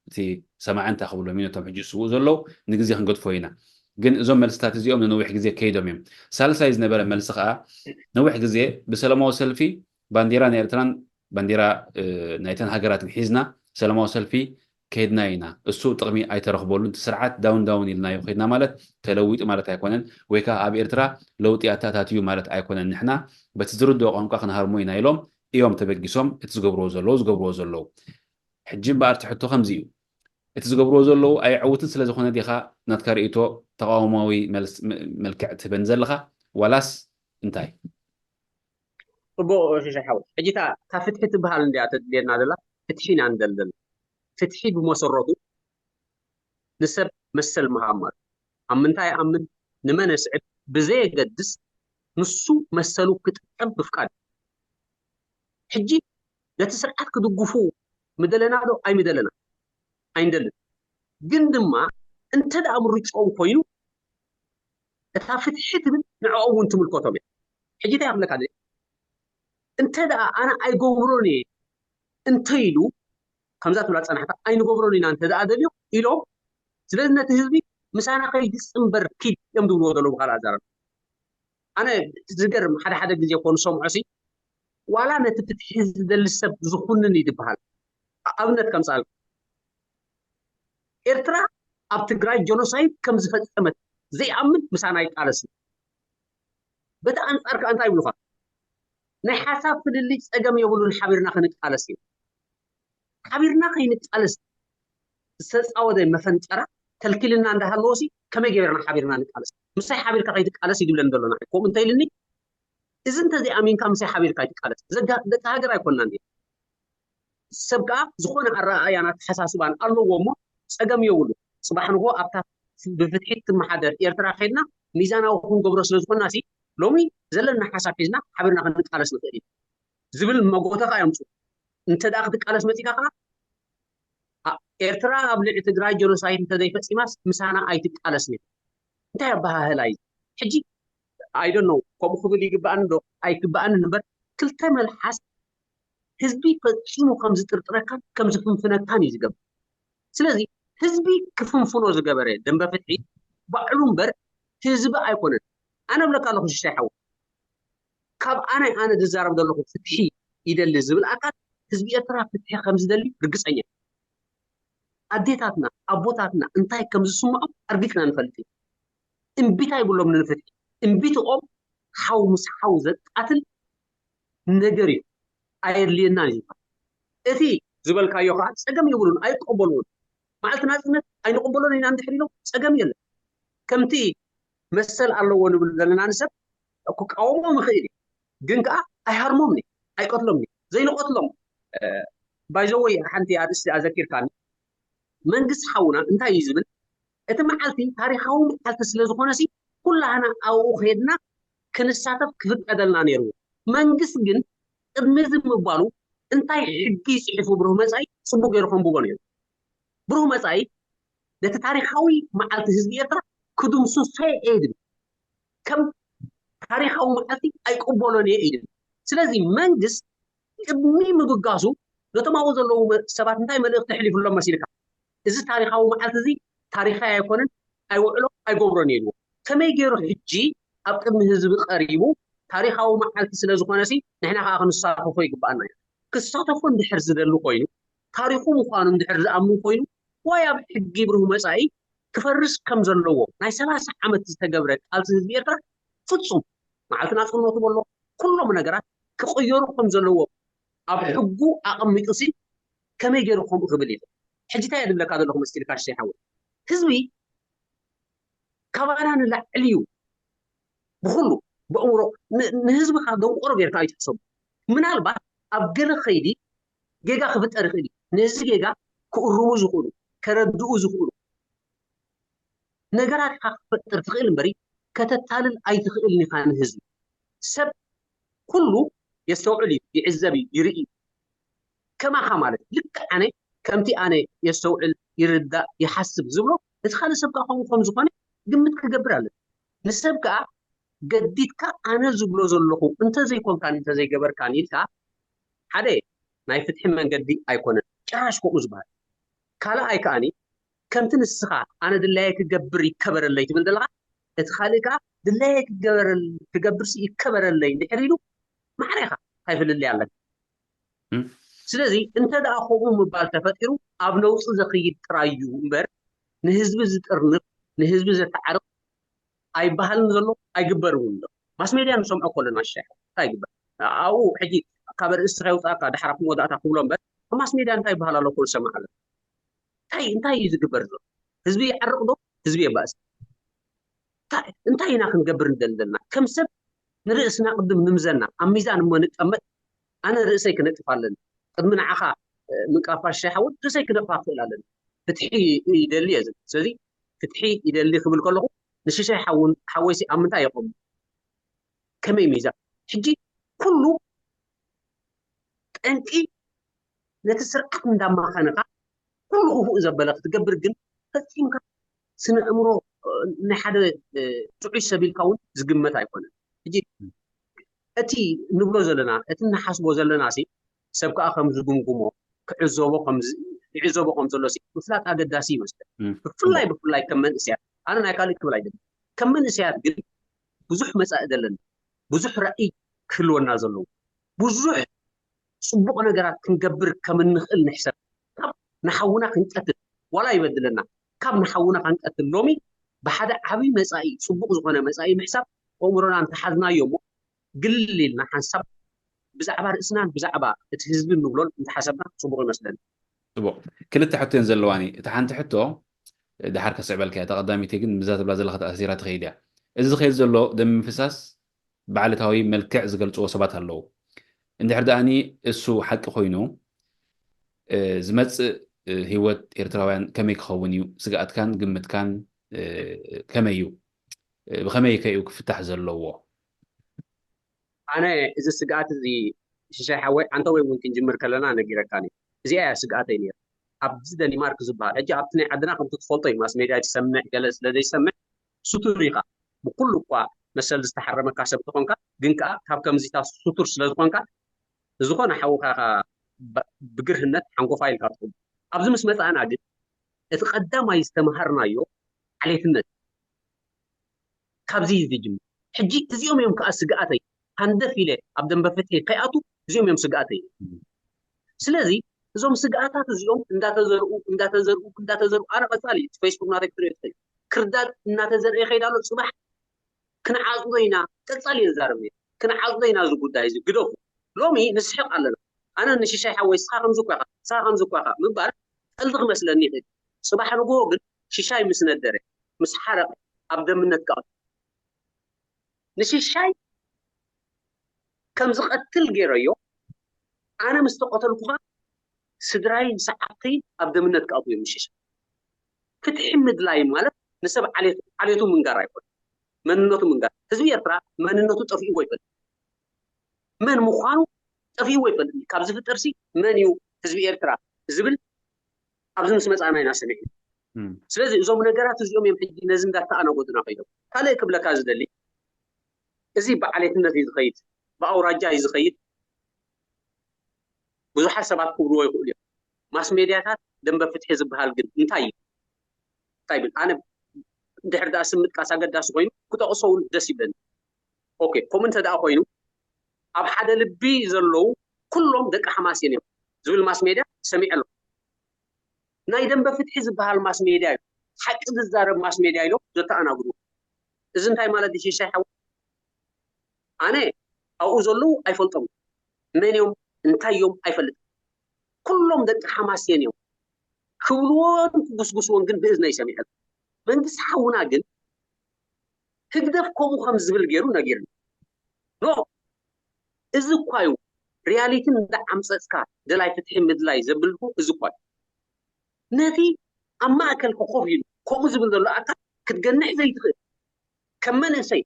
እቲ ሰማዒ እንታይ ክብሎም እዩ ነቶም ሕጂ ዝስውኡ ዘለዉ ንግዜ ክንገድፎ ኢና ግን እዞም መልስታት እዚኦም ንነዊሕ ግዜ ከይዶም እዮም ሳልሳይ ዝነበረ መልሲ ከዓ ነዊሕ ግዜ ብሰላማዊ ሰልፊ ባንዲራ ናይ ኤርትራን ባንዲራ ናይተን ሃገራትን ሒዝና ሰላማዊ ሰልፊ ከይድና ኢና እሱ ጥቕሚ ኣይተረኽበሉን እቲ ስርዓት ዳውን ዳውን ኢልናዮ ከይድና ማለት ተለዊጡ ማለት ኣይኮነን ወይ ከዓ ኣብ ኤርትራ ለውጢ ኣተኣታትዩ ማለት ኣይኮነን ንሕና በቲ ዝርድኦ ቋንቋ ክንሃርሞ ኢና ኢሎም እዮም ተበጊሶም እቲ ዝገብርዎ ዘለዉ ዝገብርዎ ዘለዉ ሕጂ እምበኣር እቲ ሕቶ ከምዚ እዩ እቲ ዝገብርዎ ዘለዉ ኣይዕውትን ስለ ዝኾነ ዲኻ ናትካ ርእይቶ ተቃውማዊ መልክዕ ትህበን ዘለኻ ዋላስ እንታይ ፅቡቅ ሽሻይ ሓወይ ሕጂ እታ እታ ፍትሒ ትበሃል እንድያ ተድልየና ዘላ ፍትሒ ኢና ንደልደል ፍትሒ ብመሰረቱ ንሰብ መሰል ምሃብ ማለት ኣብ ምንታይ ይኣምን ንመን የስዕብ ብዘየገድስ ንሱ መሰሉ ክጥቀም ምፍቃድ ሕጂ ነቲ ስርዓት ክድግፉ ምደለና ዶ ኣይምደለና ኣይንደልን ግን ድማ እንተ ደኣ ምርጭኦም ኮይኑ እታ ፍትሒ ትብል ንዕኦም እውን ትምልከቶም እያ ሕጂ እንታይ ክብለካ እንተ ደኣ ኣነ ኣይገብሮን እየ እንተ ኢሉ ከምዛ ትብላ ፀናሕካ ኣይንገብሮን ኢና እንተ ደኣ ደልዮ ኢሎም ስለዚ ነቲ ህዝቢ ምሳና ከይድፅምበር ኪድ እዮም ዝብልዎ ዘለዉ ብካልእ ኣዛረብ ኣነ ዝገርም ሓደ ሓደ ግዜ ኮኑ ሰምዖ ሲ ዋላ ነቲ ፍትሒ ዝደሊ ሰብ ዝኹንን እዩ ዝበሃል ኣብነት ከምፃል ኤርትራ ኣብ ትግራይ ጀኖሳይድ ከም ዝፈፀመት ዘይኣምን ምሳና ይቃለስ በቲ ኣንፃር ከዓ እንታይ ይብሉካ ናይ ሓሳብ ፍልልይ ፀገም የብሉን ሓቢርና ክንቃለስ እዩ ሓቢርና ከይንቃለስ ዝተፃወተ መፈንጠራ ከልኪልና እንዳሃለወሲ ከመይ ገበርና ሓቢርና ንቃለስ ምሳይ ሓቢርካ ከይትቃለስ ይድብለን ዘሎ ንዓይ ከምኡ እንተኢልኒ እዚ እንተዘይኣሚንካ ምሳይ ሓቢርካ ኣይትቃለስ ደቂ ሃገር ኣይኮንና እንዲ ሰብ ከዓ ዝኾነ ኣረኣእያን ኣተሓሳስባን ኣለዎ እሞ ፀገም የብሉ ፅባሕ ንጎ ኣብታ ብፍትሒ ትመሓደር ኤርትራ ከድና ሚዛናዊ ክንገብሮ ስለዝኮና ሲ ሎሚ ዘለና ሓሳብ ሒዝና ሓቢርና ክንቃለስ ንኽእል እዩ ዝብል መጎተ ከዓ የምፁ እንተ ደኣ ክትቃለስ መፂካ ከዓ ኤርትራ ኣብ ልዕሊ ትግራይ ጀኖሳይድ እንተዘይፈፂማስ ምሳና ኣይትቃለስን እያ እንታይ ኣበሃህላ እዩ ሕጂ ኣይደኖ ከምኡ ክብል ይግበኣኒ ዶ ኣይግበኣንን እምበር ክልተ መልሓስ ህዝቢ ፈፂሙ ከም ዝጥርጥረካን ከም ዝፍንፍነካን እዩ ዝገብር ስለዚ ህዝቢ ክፍንፍኖ ዝገበረ ደንበ ፍትሒ ባዕሉ እምበር ህዝቢ ኣይኮነን ኣነ ብለካ ኣለኹ ሽሻይ ሓወይ ካብ ኣነ ኣነ ዝዛረብ ዘለኹ ፍትሒ ይደሊ ዝብል ኣካል ህዝቢ ኤርትራ ፍትሒ ከም ዝደሊ ርግፀኛ ኣዴታትና ኣቦታትና እንታይ ከም ዝስምዖም ኣርጊፅና ንፈልጥ እዩ እምቢታ ይብሎም ንፍትሒ እምቢትኦም ሓው ምስ ሓው ዘቃትል ነገር እዩ ኣየድልየናን እዩ ዝበሃል እቲ ዝበልካዮ ከዓ ፀገም የብሉን ኣይቀበልዎን መዓልቲ ናፅነት ኣይንቕበሎን ኢና እንድሕር ኢሎም ፀገም የለን ከምቲ መሰል ኣለዎ ንብል ዘለና ንሰብ ክቃወሞም ይኽእል እዩ ግን ከዓ ኣይሃርሞምኒ ኣይቀትሎምኒ ዘይንቐትሎም ባይዘወይ ሓንቲ ኣርእስቲ ኣዘኪርካኒ መንግስቲ ሓውና እንታይ እዩ ዝብል እቲ መዓልቲ ታሪካዊ መዓልቲ ስለ ዝኾነ ሲ ኩላህና ኣብኡ ከድና ክንሳተፍ ክፍቀደልና ነይርዎ መንግስቲ ግን ቅድሚ እዚ ምባሉ እንታይ ሕጊ ይፅሒፉ ብሩህ መፃኢ ፅቡቅ ገይሩ ከንብቦ ነይሩ ብሩህ መፃኢ ነቲ ታሪኻዊ መዓልቲ ህዝቢ ኤርትራ ክድምስሶ እየ ኢሉ። ከም ታሪኻዊ መዓልቲ ኣይቅበሎን እየ ኢሉ። ስለዚ መንግስት ቅድሚ ምብጋሱ ነቶም ኣብኡ ዘለዉ ሰባት እንታይ መልእኽቲ ኣሕሊፉሎም መሲልካ? እዚ ታሪኻዊ መዓልቲ እዚ ታሪኻይ ኣይኮነን፣ ኣይውዕሎ ኣይገብሮን እየ ኢልዎ። ከመይ ገይሩ ሕጂ ኣብ ቅድሚ ህዝቢ ቀሪቡ ታሪኻዊ መዓልቲ ስለ ዝኾነሲ ንሕና ከዓ ክንሳተፎ ይግባኣና እዩ። ክሳተፎ እንድሕር ዝደሊ ኮይኑ፣ ታሪኹ ምዃኑ እንድሕር ዝኣምን ኮይኑ፣ ወይ ኣብ ሕጊ ብርሁ መጻኢ ክፈርስ ከም ዘለዎ ናይ ሰላሳ ዓመት ዝተገብረ ቃልሲ ህዝቢ ኤርትራ ፍጹም መዓልቲ ናጽነቱ በሎ ኩሎም ነገራት ክቕየሩ ከም ዘለዎ ኣብ ሕጉ ኣቐሚጡ ሲ ከመይ ገይሩ ከምኡ ክብል ይኽእል? ሕጂ እንታይ እየ ዝብለካ ዘለኹ መሲልካ ሽሻይ ሓወይ? ህዝቢ ካባና ንላዕሊ እዩ ብኹሉ ብእምሮ ን- ንህዝብኻ ደንቆሮ ጌርካ ኣይትሕሰቡ። ምናልባት ኣብ ገለ ከይዲ ጌጋ ክፍጠር ይኽእል እዩ። ነዚ ጌጋ ክእርሙ ዝኽእሉ ከረድኡ ዝኽእሉ ነገራት ኢኻ ክፈጥር ትኽእል እምበሪ ከተታልል ኣይትኽእልን ኢኻ ንህዝቢ። ሰብ ኩሉ የስተውዕል እዩ፣ ይዕዘብ እዩ፣ ይርኢ እዩ። ከማኻ ማለት ልክዕ ኣነ ከምቲ ኣነ የስተውዕል፣ ይርዳእ፣ ይሓስብ ዝብሎ እቲ ካልእ ሰብ ከዓ ከምኡ ከም ዝኾነ ግምት ክገብር ኣለኒ። ንሰብ ከዓ ገዲድካ ኣነ ዝብሎ ዘለኹ እንተዘይኮንካን እንተዘይገበርካን ኢልካ ሓደ ናይ ፍትሒ መንገዲ ኣይኮነን ጭራሽ ከምኡ ዝበሃል። ካልኣይ ከዓኒ ከምቲ ንስኻ ኣነ ድላየ ክገብር ይከበረለይ ትብል ዘለኻ እቲ ካልእ ከዓ ድላየ ክገበረል- ክገብርሲ ይከበረለይ እንድሕር ኢሉ ማዕረ ኢኻ እንታይ ፍልልይ ኣለካ። እም። ስለዚ እንተ ደኣ ከምኡ ምባል ተፈጢሩ ኣብ ነውፂ ዘኽይድ ጥራይ እዩ እምበር ንህዝቢ ዝጥርንፍ ንህዝቢ ዘተዓርቕ ኣይበሃልን ዘሎ ኣይግበርን እውን ዘሎ። ማስ ሜድያ ንሰምዖ ከለና ሽሻይ እንታይ ይግበር ኣብኡ ሕጂ ካብ ርእስኻ ይውፃእካ ዳሕራ መወዳእታ ክብሎ እምበር ኣብ ማስ ሜድያ እንታይ ይበሃል ኣሎ ክብል ሰማዕ ኣሎ። እንታይ እንታይ እዩ ዝግበር ዘሎ? ህዝቢ ይዓርቕ ዶ? ህዝቢ የባእስ? እንታይ እንታይ ኢና ክንገብር ንደሊ ዘለና? ከም ሰብ ንርእስና ቅድም ንምዘና ኣብ ሚዛን እሞ ንቀመጥ። ኣነ ርእሰይ ክነጥፍ ኣለኒ። ቅድሚ ንዓኻ እ፣ ምንቃፋ ሽሻይ ሓወይ ርእሰይ ክነጥፋ ክኽእል ኣለኒ። ፍትሒ ይደሊ እየ ዝብል። ስለዚ ፍትሒ ይደሊ ክብል ከለኹ ንሽሻይ ሓውን ሓወይሲ ኣብ ምንታይ የቐሙ? ከመይ ሚዛን? ሕጂ ኩሉ ጠንቂ ነቲ ስርዓት እንዳማኸንካ ኩሉ ክፉእ ዘበለ ክትገብር ግን ፈጺምካ ስነ ኣእምሮ እ፣ ናይ ሓደ እ፣ ጥዑይ ሰብ ኢልካ እውን ዝግመት ኣይኮነን። ሕጂ እቲ ንብሎ ዘለና እቲ ንሓስቦ ዘለና ሲ ሰብ ከዓ ከም ዝግምግሞ ክዕዘቦ ከም ዝ- ይዕዘቦ ከም ዘሎ ሲ ምፍላጥ ኣገዳሲ ይመስለኒ። እም። ብፍላይ ብፍላይ ከም መንእሰያት ኣነ ናይ ካልእ ክብል ኣይደልን። ከም መንእሰያት ግን ብዙሕ መጻኢ ዘለና ብዙሕ ራእይ ክህልወና ዘለዎ ብዙሕ ፅቡቕ ነገራት ክንገብር ከም እንኽእል ንሕሰብ። ካብ ንሓውና ክንቀትል ዋላ ይበድለና ካብ ንሓውና ክንቀትል ሎሚ ብሓደ ዓብዪ መፃኢ ፅቡቕ ዝኾነ መፃኢ ምሕሳብ ኣእምሮና እንተሓዝናዮ እሞ ግልል ኢልና ሓንሳብ ብዛዕባ ርእስናን ብዛዕባ እቲ ህዝቢ እንብሎን እንተሓሰብና ፅቡቕ ይመስለኒ። ፅቡቕ ክልተ ሕቶ እየን ዘለዋኒ። እታ ሓንቲ ሕቶ ድሓር ከስዕበልካ እያ። እታ ቀዳመይቲ ግን ምዛ ትብላ ዘለኻ ተኣሲራ ትኸይድ እያ። እዚ ዝኸይድ ዘሎ ደም ምፍሳስ ብዓለታዊ መልክዕ ዝገልፅዎ ሰባት ኣለዉ። እንድሕር ደኣኒ እሱ ሓቂ ኮይኑ እ፣ ዝመፅእ እ፣ ህይወት ኤርትራውያን ከመይ ክኸውን እዩ ስግኣትካን ግምትካን እ፣ ከመይ እዩ? እ፣ ብኸመይ ከ እዩ ክፍታሕ ዘለዎ? ኣነ እዚ ስግኣት እዚ ሽሻይ ሓወይ ዓንተወይ እውን ክንጅምር ከለና ነጊረካ ነይሩ። እዚኣ እያ ስግኣተይ ነይሩ። ኣብዚ ደኒማርክ ዝበሃል ሕጂ ኣብቲ ናይ ዓድና ከምቲ ትፈልጦ እዩ ማስ ሜድያ ትሰምዕ ገለ ስለ ዘይሰምዕ ስቱር ኢኻ። ብኩሉ እኳ መሰል ዝተሓረመካ ሰብ ተኾንካ ግን ከዓ ካብ ከምዚታት ስቱር ስለ ዝኾንካ ንዝኾነ ሓውኻ ኢኻ ብ- ብግርህነት ሓንጎፋ ኢልካ ትኹን። ኣብዚ ምስ መፃእና ግን እቲ ቀዳማይ ዝተምሃርናዮ ዓሌትነት ካብዚ እዩ ዝጅምር። ሕጂ እዚኦም እዮም ከዓ ስግኣተይ ሃንደፍ ኢለ ኣብ ደንበ ፍትሒ ከይኣቱ እዚኦም እዮም ስግኣተይ። ስለዚ እዞም ስግኣታት እዚኦም እንዳተዘርኡ እንዳተዘርኡ እንዳተዘርኡ ኣነ ቀፃሊ እቲ ፌስቡክ ናተይ ክትሪኦ ትኽእል ክርዳድ እናተዘርአ ይኸይድ ኣሎ። ፅባሕ ክንዓፅዶ ኢና ቀፃሊ እየ ዝዛረብ ነይረ። ክንዓፅዶ ኢና እዚ ጉዳይ እዚ ግደፉ። ሎሚ ንስሕቕ ኣለና። ኣነ ንሽሻይ ሓወይ ስኻ ከምዚ እኳ ኢኻ ስኻ ከምዚ እኳ ኢኻ ምባል ቀልዲ ክመስለኒ ይኽእል። ፅባሕ ንግሆ ግን ሽሻይ ምስ ነደረ ምስ ሓረቐ ኣብ ደምነት ክኣቱ ንሽሻይ ከም ዝቐትል ገይረዮ ኣነ ምስ ተቐተልኩኻ ስድራይን ሰዓብተይን ኣብ ደምነት ክኣትዉ እዮም ንሽሻይ። ፍትሒ ምድላይ ማለት ንሰብ ዓሌቱ ዓሌቱ ምንጋር ኣይኮነን፣ መንነቱ ምንጋር። ህዝቢ ኤርትራ መንነቱ ጠፊእዎ ይፈልጥ፣ መን ምዃኑ ጠፊእዎ ይፈልጥ። ካብ ዝፍጠርሲ መን እዩ ህዝቢ ኤርትራ ዝብል ኣብዚ ምስ መጻእና ኢና ሰሚዕና። ስለዚ እዞም ነገራት እዚኦም እዮም ሕጂ ነዚ እንዳተኣናጎድና ከይዶም። ካልእ ክብለካ ዝደሊ፣ እዚ ብዓሌትነት እዩ ዝኸይድ፣ ብኣውራጃ እዩ ዝኸይድ። ብዙሓት ሰባት ክብልዎ ይኽእሉ እዮም። ማስ ሜድያታት ደንበ ፍትሒ ዝበሃል ግን እንታይ እዩ? እንታይ ይብል? ኣነ ድሕር ዳኣ ስም ምጥቃስ ኣገዳሲ ኮይኑ ክጠቕሶ እውን ደስ ይብለኒ። ኦኬ፣ ከምኡ እንተ ደኣ ኮይኑ ኣብ ሓደ ልቢ ዘለዉ ኩሎም ደቂ ሓማሴን እዮም ዝብል ማስ ሜድያ ሰሚዐ ኣለኹ። ናይ ደንበ ፍትሒ ዝበሃል ማስ ሜድያ እዩ፣ ሓቂ ዝዛረብ ማስ ሜድያ ኢሎም ዘተኣናግዱ። እዚ እንታይ ማለት እዩ ሽሻይ ሓወይ? ኣነ ኣብኡ ዘለዉ ኣይፈልጦም፣ መን እዮም እንታይ እዮም ኣይፈልጥን። ኩሎም ደቂ ሓማሴን እዮም ክብልዎን ክጉስጉስዎን ግን ብእዝነይ ሰሚዐ። መንግስቲ ሓውና ግን ህግደፍ ከምኡ ከም ዝብል ገይሩ ነጊርኒ። ኖ፣ እዚ እኳ እዩ ሪያሊቲ እንዳዓምፀፅካ ደላይ ፍትሒ ምድላይ ዘብልኩ። እዚ እኳ እዩ ነቲ ኣብ ማእከል ኮፍ ኢሉ ከምኡ ዝብል ዘሎ ኣካል ክትገንሕ ዘይትኽእል፣ ከም መንእሰይ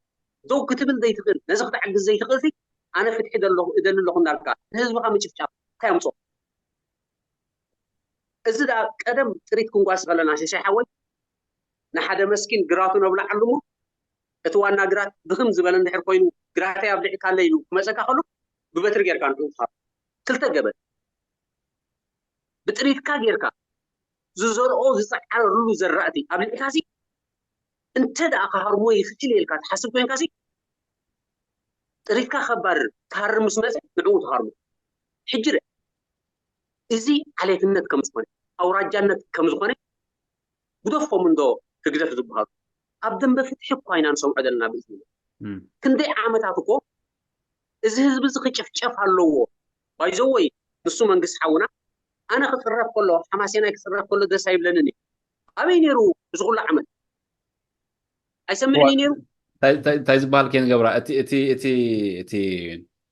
ደው ክትብል ዘይትኽእል፣ ነዚ ክትዕግዝ ዘይትኽእል ሲ፣ ኣነ ፍትሒ ደለኹ እደሊ ኣለኹ እንዳልካ ንህዝብኻ ምጭፍጫፍ እንታይ ኣምፅኦ? እዚ ደኣ ቀደም ጥሪት ክንጓስ ከለና ሽሻይ ሓወይ ንሓደ መስኪን ግራቱ ነብልዓሉ እሞ እቲ ዋና ግራት ድኽም ዝበለ እንድሕር ኮይኑ ግራተይ ኣብሊዕካለይ ኢሉ ክመፀካ ከሎ ብበትሪ ጌርካ ንዕኡ ትሃርሞ። ክልተ ገበን ብጥሪትካ ጌርካ ዝዘርኦ ዝፀዓረሉ ዘራእቲ ኣብሊዕካሲ እንተ ደኣ ክሃርሞ ይኽእል ኢልካ ትሓስብ ኮይንካሲ ጥሪትካ ከባርር ክሃርም ምስ መፀ ንዕኡ ትሃርሞ። ሕጂ ርእ፣ እዚ ዓሌትነት ከም ዝኾነ ኣውራጃነት ከም ዝኾነ ግደፎም እንዶ ህግደፍ ዝበሃሉ ኣብ ደንበ ፍትሒ እኳ ኢና ንሰምዖ ዘለና ብእዝንና። ክንደይ ዓመታት እኮ እዚ ህዝቢ እዚ ክጭፍጨፍ ኣለዎ። ባይዘወይ ንሱ መንግስቲ ሓውና ኣነ ክፅረፍ ከሎ ሓማሴናይ ክፅረፍ ከሎ ደስ ኣይብለንን እዩ። ኣበይ ነይሩ እዚ ኩሉ ዓመት ኣይሰምዕን እዩ ነይሩ። እንታይ ዝበሃል ከይንገብራ እቲ እቲ እቲ እቲ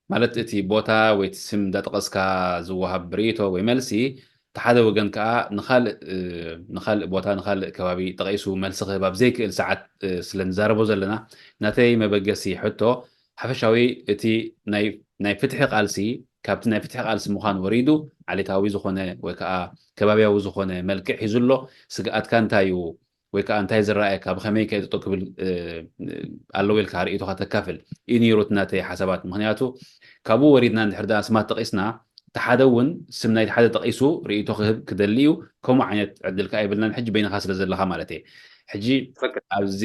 ማለት እቲ ቦታ ወይ እቲ ስም እንዳጠቐስካ ዝወሃብ ርእይቶ ወይ መልሲ እቲ ሓደ ወገን ከዓ ንካልእ ንካልእ ቦታ ንካልእ ከባቢ ጠቒሱ መልሲ ክህብ ኣብ ዘይክእል ሰዓት ስለ ንዛረቦ ዘለና ናተይ መበገሲ ሕቶ ሓፈሻዊ እቲ ናይ ፍትሒ ቃልሲ ካብቲ ናይ ፍትሒ ቃልሲ ምዃን ወሪዱ ዓሌታዊ ዝኾነ ወይ ከዓ ከባቢያዊ ዝኾነ መልክዕ ሒዙ ኣሎ። ስግኣትካ እንታይ እዩ ወይ ከዓ እንታይ ዝረኣየካ ብኸመይ ከ ጠጠው ክብል ኣለዎ ኢልካ ርእይቶኻ ተካፍል እዩ ነይሩ እቲ ናተይ ሓሳባት። ምክንያቱ ካብኡ ወሪድና እንድሕር ደኣ ስማት ጠቒስና እቲ ሓደ እውን ስም ናይቲ ሓደ ጠቒሱ ርእይቶ ክህብ ክደሊ እዩ። ከምኡ ዓይነት ዕድል ከዓ የብልናን ሕጂ በይንኻ ስለ ዘለኻ ማለት እየ። ሕጂ ኣብዚ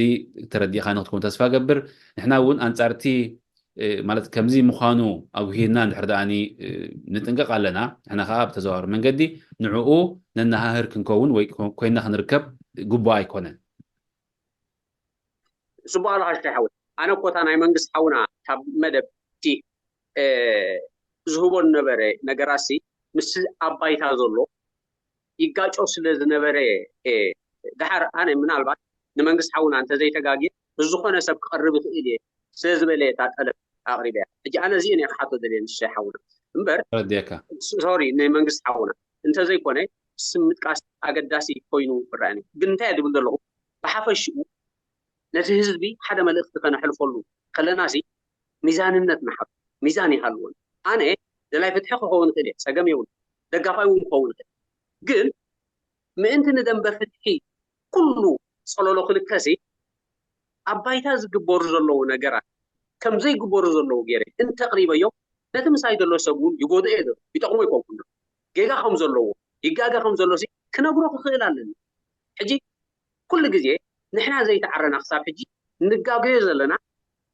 ተረዲእካ ንክትከውን ተስፋ ገብር። ንሕና እውን ኣንጻርቲ ማለት ከምዚ ምዃኑ ኣጉሂና እንድሕር ደኣ ንጥንቀቕ ኣለና። ንሕና ከዓ ብተዘዋዋሪ መንገዲ ንዕኡ ነናሃህር ክንከውን ወይ ኮይና ክንርከብ ግቡእ ኣይኮነን። ጽቡቕ ኣለኻ ሽታይ ሓወይ። ኣነ እኮ እታ ናይ መንግስቲ ሓውና ካብ መደብ እቲ ዝህቦ ዝነበረ ነገራሲ ምስ ኣብ ባይታ ዘሎ ይጋጮ ስለ ዝነበረ እየ። ደሓር ኣነ ምናልባት ንመንግስቲ ሓውና እንተዘይተጋግየ ምስ ዝኾነ ሰብ ክቐርብ ይኽእል እየ ስለ ዝበለ እየ እታ ጠለብ ኣቕሪበያ። ሕጂ ኣነ እዚአን እየ ክሓቶ ደልየ ንሽሻይ ሓውና እምበር ተረዲአካ። ሶሪ ንመንግስቲ ሓውና እንተዘይኮነ ስም ምጥቃስ ኣገዳሲ ኮይኑ ይረኣኒ። ግን እንታይ እየ ዝብል ዘለኹ ብሓፈሽኡ ነቲ ህዝቢ ሓደ መልእኽቲ ከነሕልፈሉ ከለናሲ ሚዛንነት ንሓብ ሚዛን ይሃልወን። ኣነ ደላይ ፍትሒ ክኸውን ይኽእል እየ፣ ፀገም የብሉ፣ ደጋፋይ እውን ክኸውን ይኽእል። ግን ምእንቲ ንደንበ ፍትሒ ኩሉ ፀለሎ ክልከሲ ኣብ ባይታ ዝግበሩ ዘለዉ ነገራት ከም ዘይግበሩ ዘለዉ ገይረ እንተቕሪበዮም ነቲ ምሳይ ዘሎ ሰብ እውን ይጎድኦ እየ ዘሎ ይጠቕሞ ይኮንኩን ጌጋ ከም ዘለዎ ይጋገ ከም ዘሎ ሲ ክነግሮ ክኽእል ኣለኒ። ሕጂ ኩሉ ግዜ ንሕና ዘይተዓረና ክሳብ ሕጂ ንጋገዮ ዘለና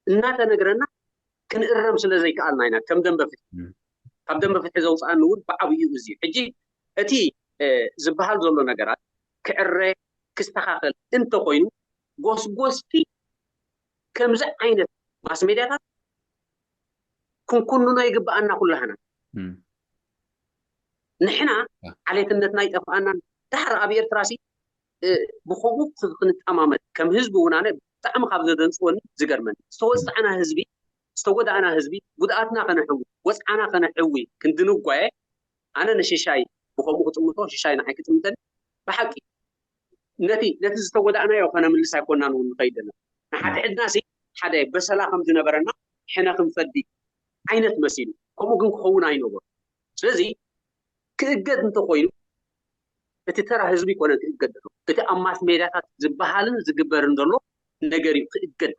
እናተነግረና ክንእረም ስለ ዘይከኣልና ኢና ከም ደንበ ፍትሒ ካብ ደንበ ፍትሒ ዘውፅኣኒ እውን ብዓብዩ እዚ ሕጂ እቲ ዝበሃል ዘሎ ነገራት ክዕረ ክስተኻኸል እንተኮይኑ ጎስጎስቲ ከምዚ ዓይነት ማስ ሜድያታት ክንኩንኖ ይግበኣና ኩላህና። ንሕና ዓሌትነትና ይጠፍኣናን ዳሕር ኣብ ኤርትራ ሲ ብከምኡ ክንጠማመት ከም ህዝቢ እውን ኣነ ብጣዕሚ ካብ ዘደንፅወኒ ዝገርመኒ ዝተወፃዕና ህዝቢ ዝተጎዳእና ህዝቢ ጉድኣትና ከነሕዊ ወፅዓና ከነሕዊ ክንድንጓየ ኣነ ንሽሻይ ብከምኡ ክጥምቶ ሽሻይ ንዓይ ክጥምተኒ ብሓቂ ነቲ ነቲ ዝተጎዳእናዮ ከነምልስ ኣይኮናን እውን ንኸይድ ዘለና ንሓድሕድና ሲ ሓደ በሰላ ከም ዝነበረና ሕነ ክንፈዲ ዓይነት መሲሉ ከምኡ ግን ክኸውን ኣይነበሩ ስለዚ ክእገድ እንተኮይኑ እቲ ተራ ህዝቢ ይኮነ ክእገድ እቲ ኣብ ማስ ሜድያታት ዝበሃልን ዝግበርን ዘሎ ነገር እዩ ክእገድ።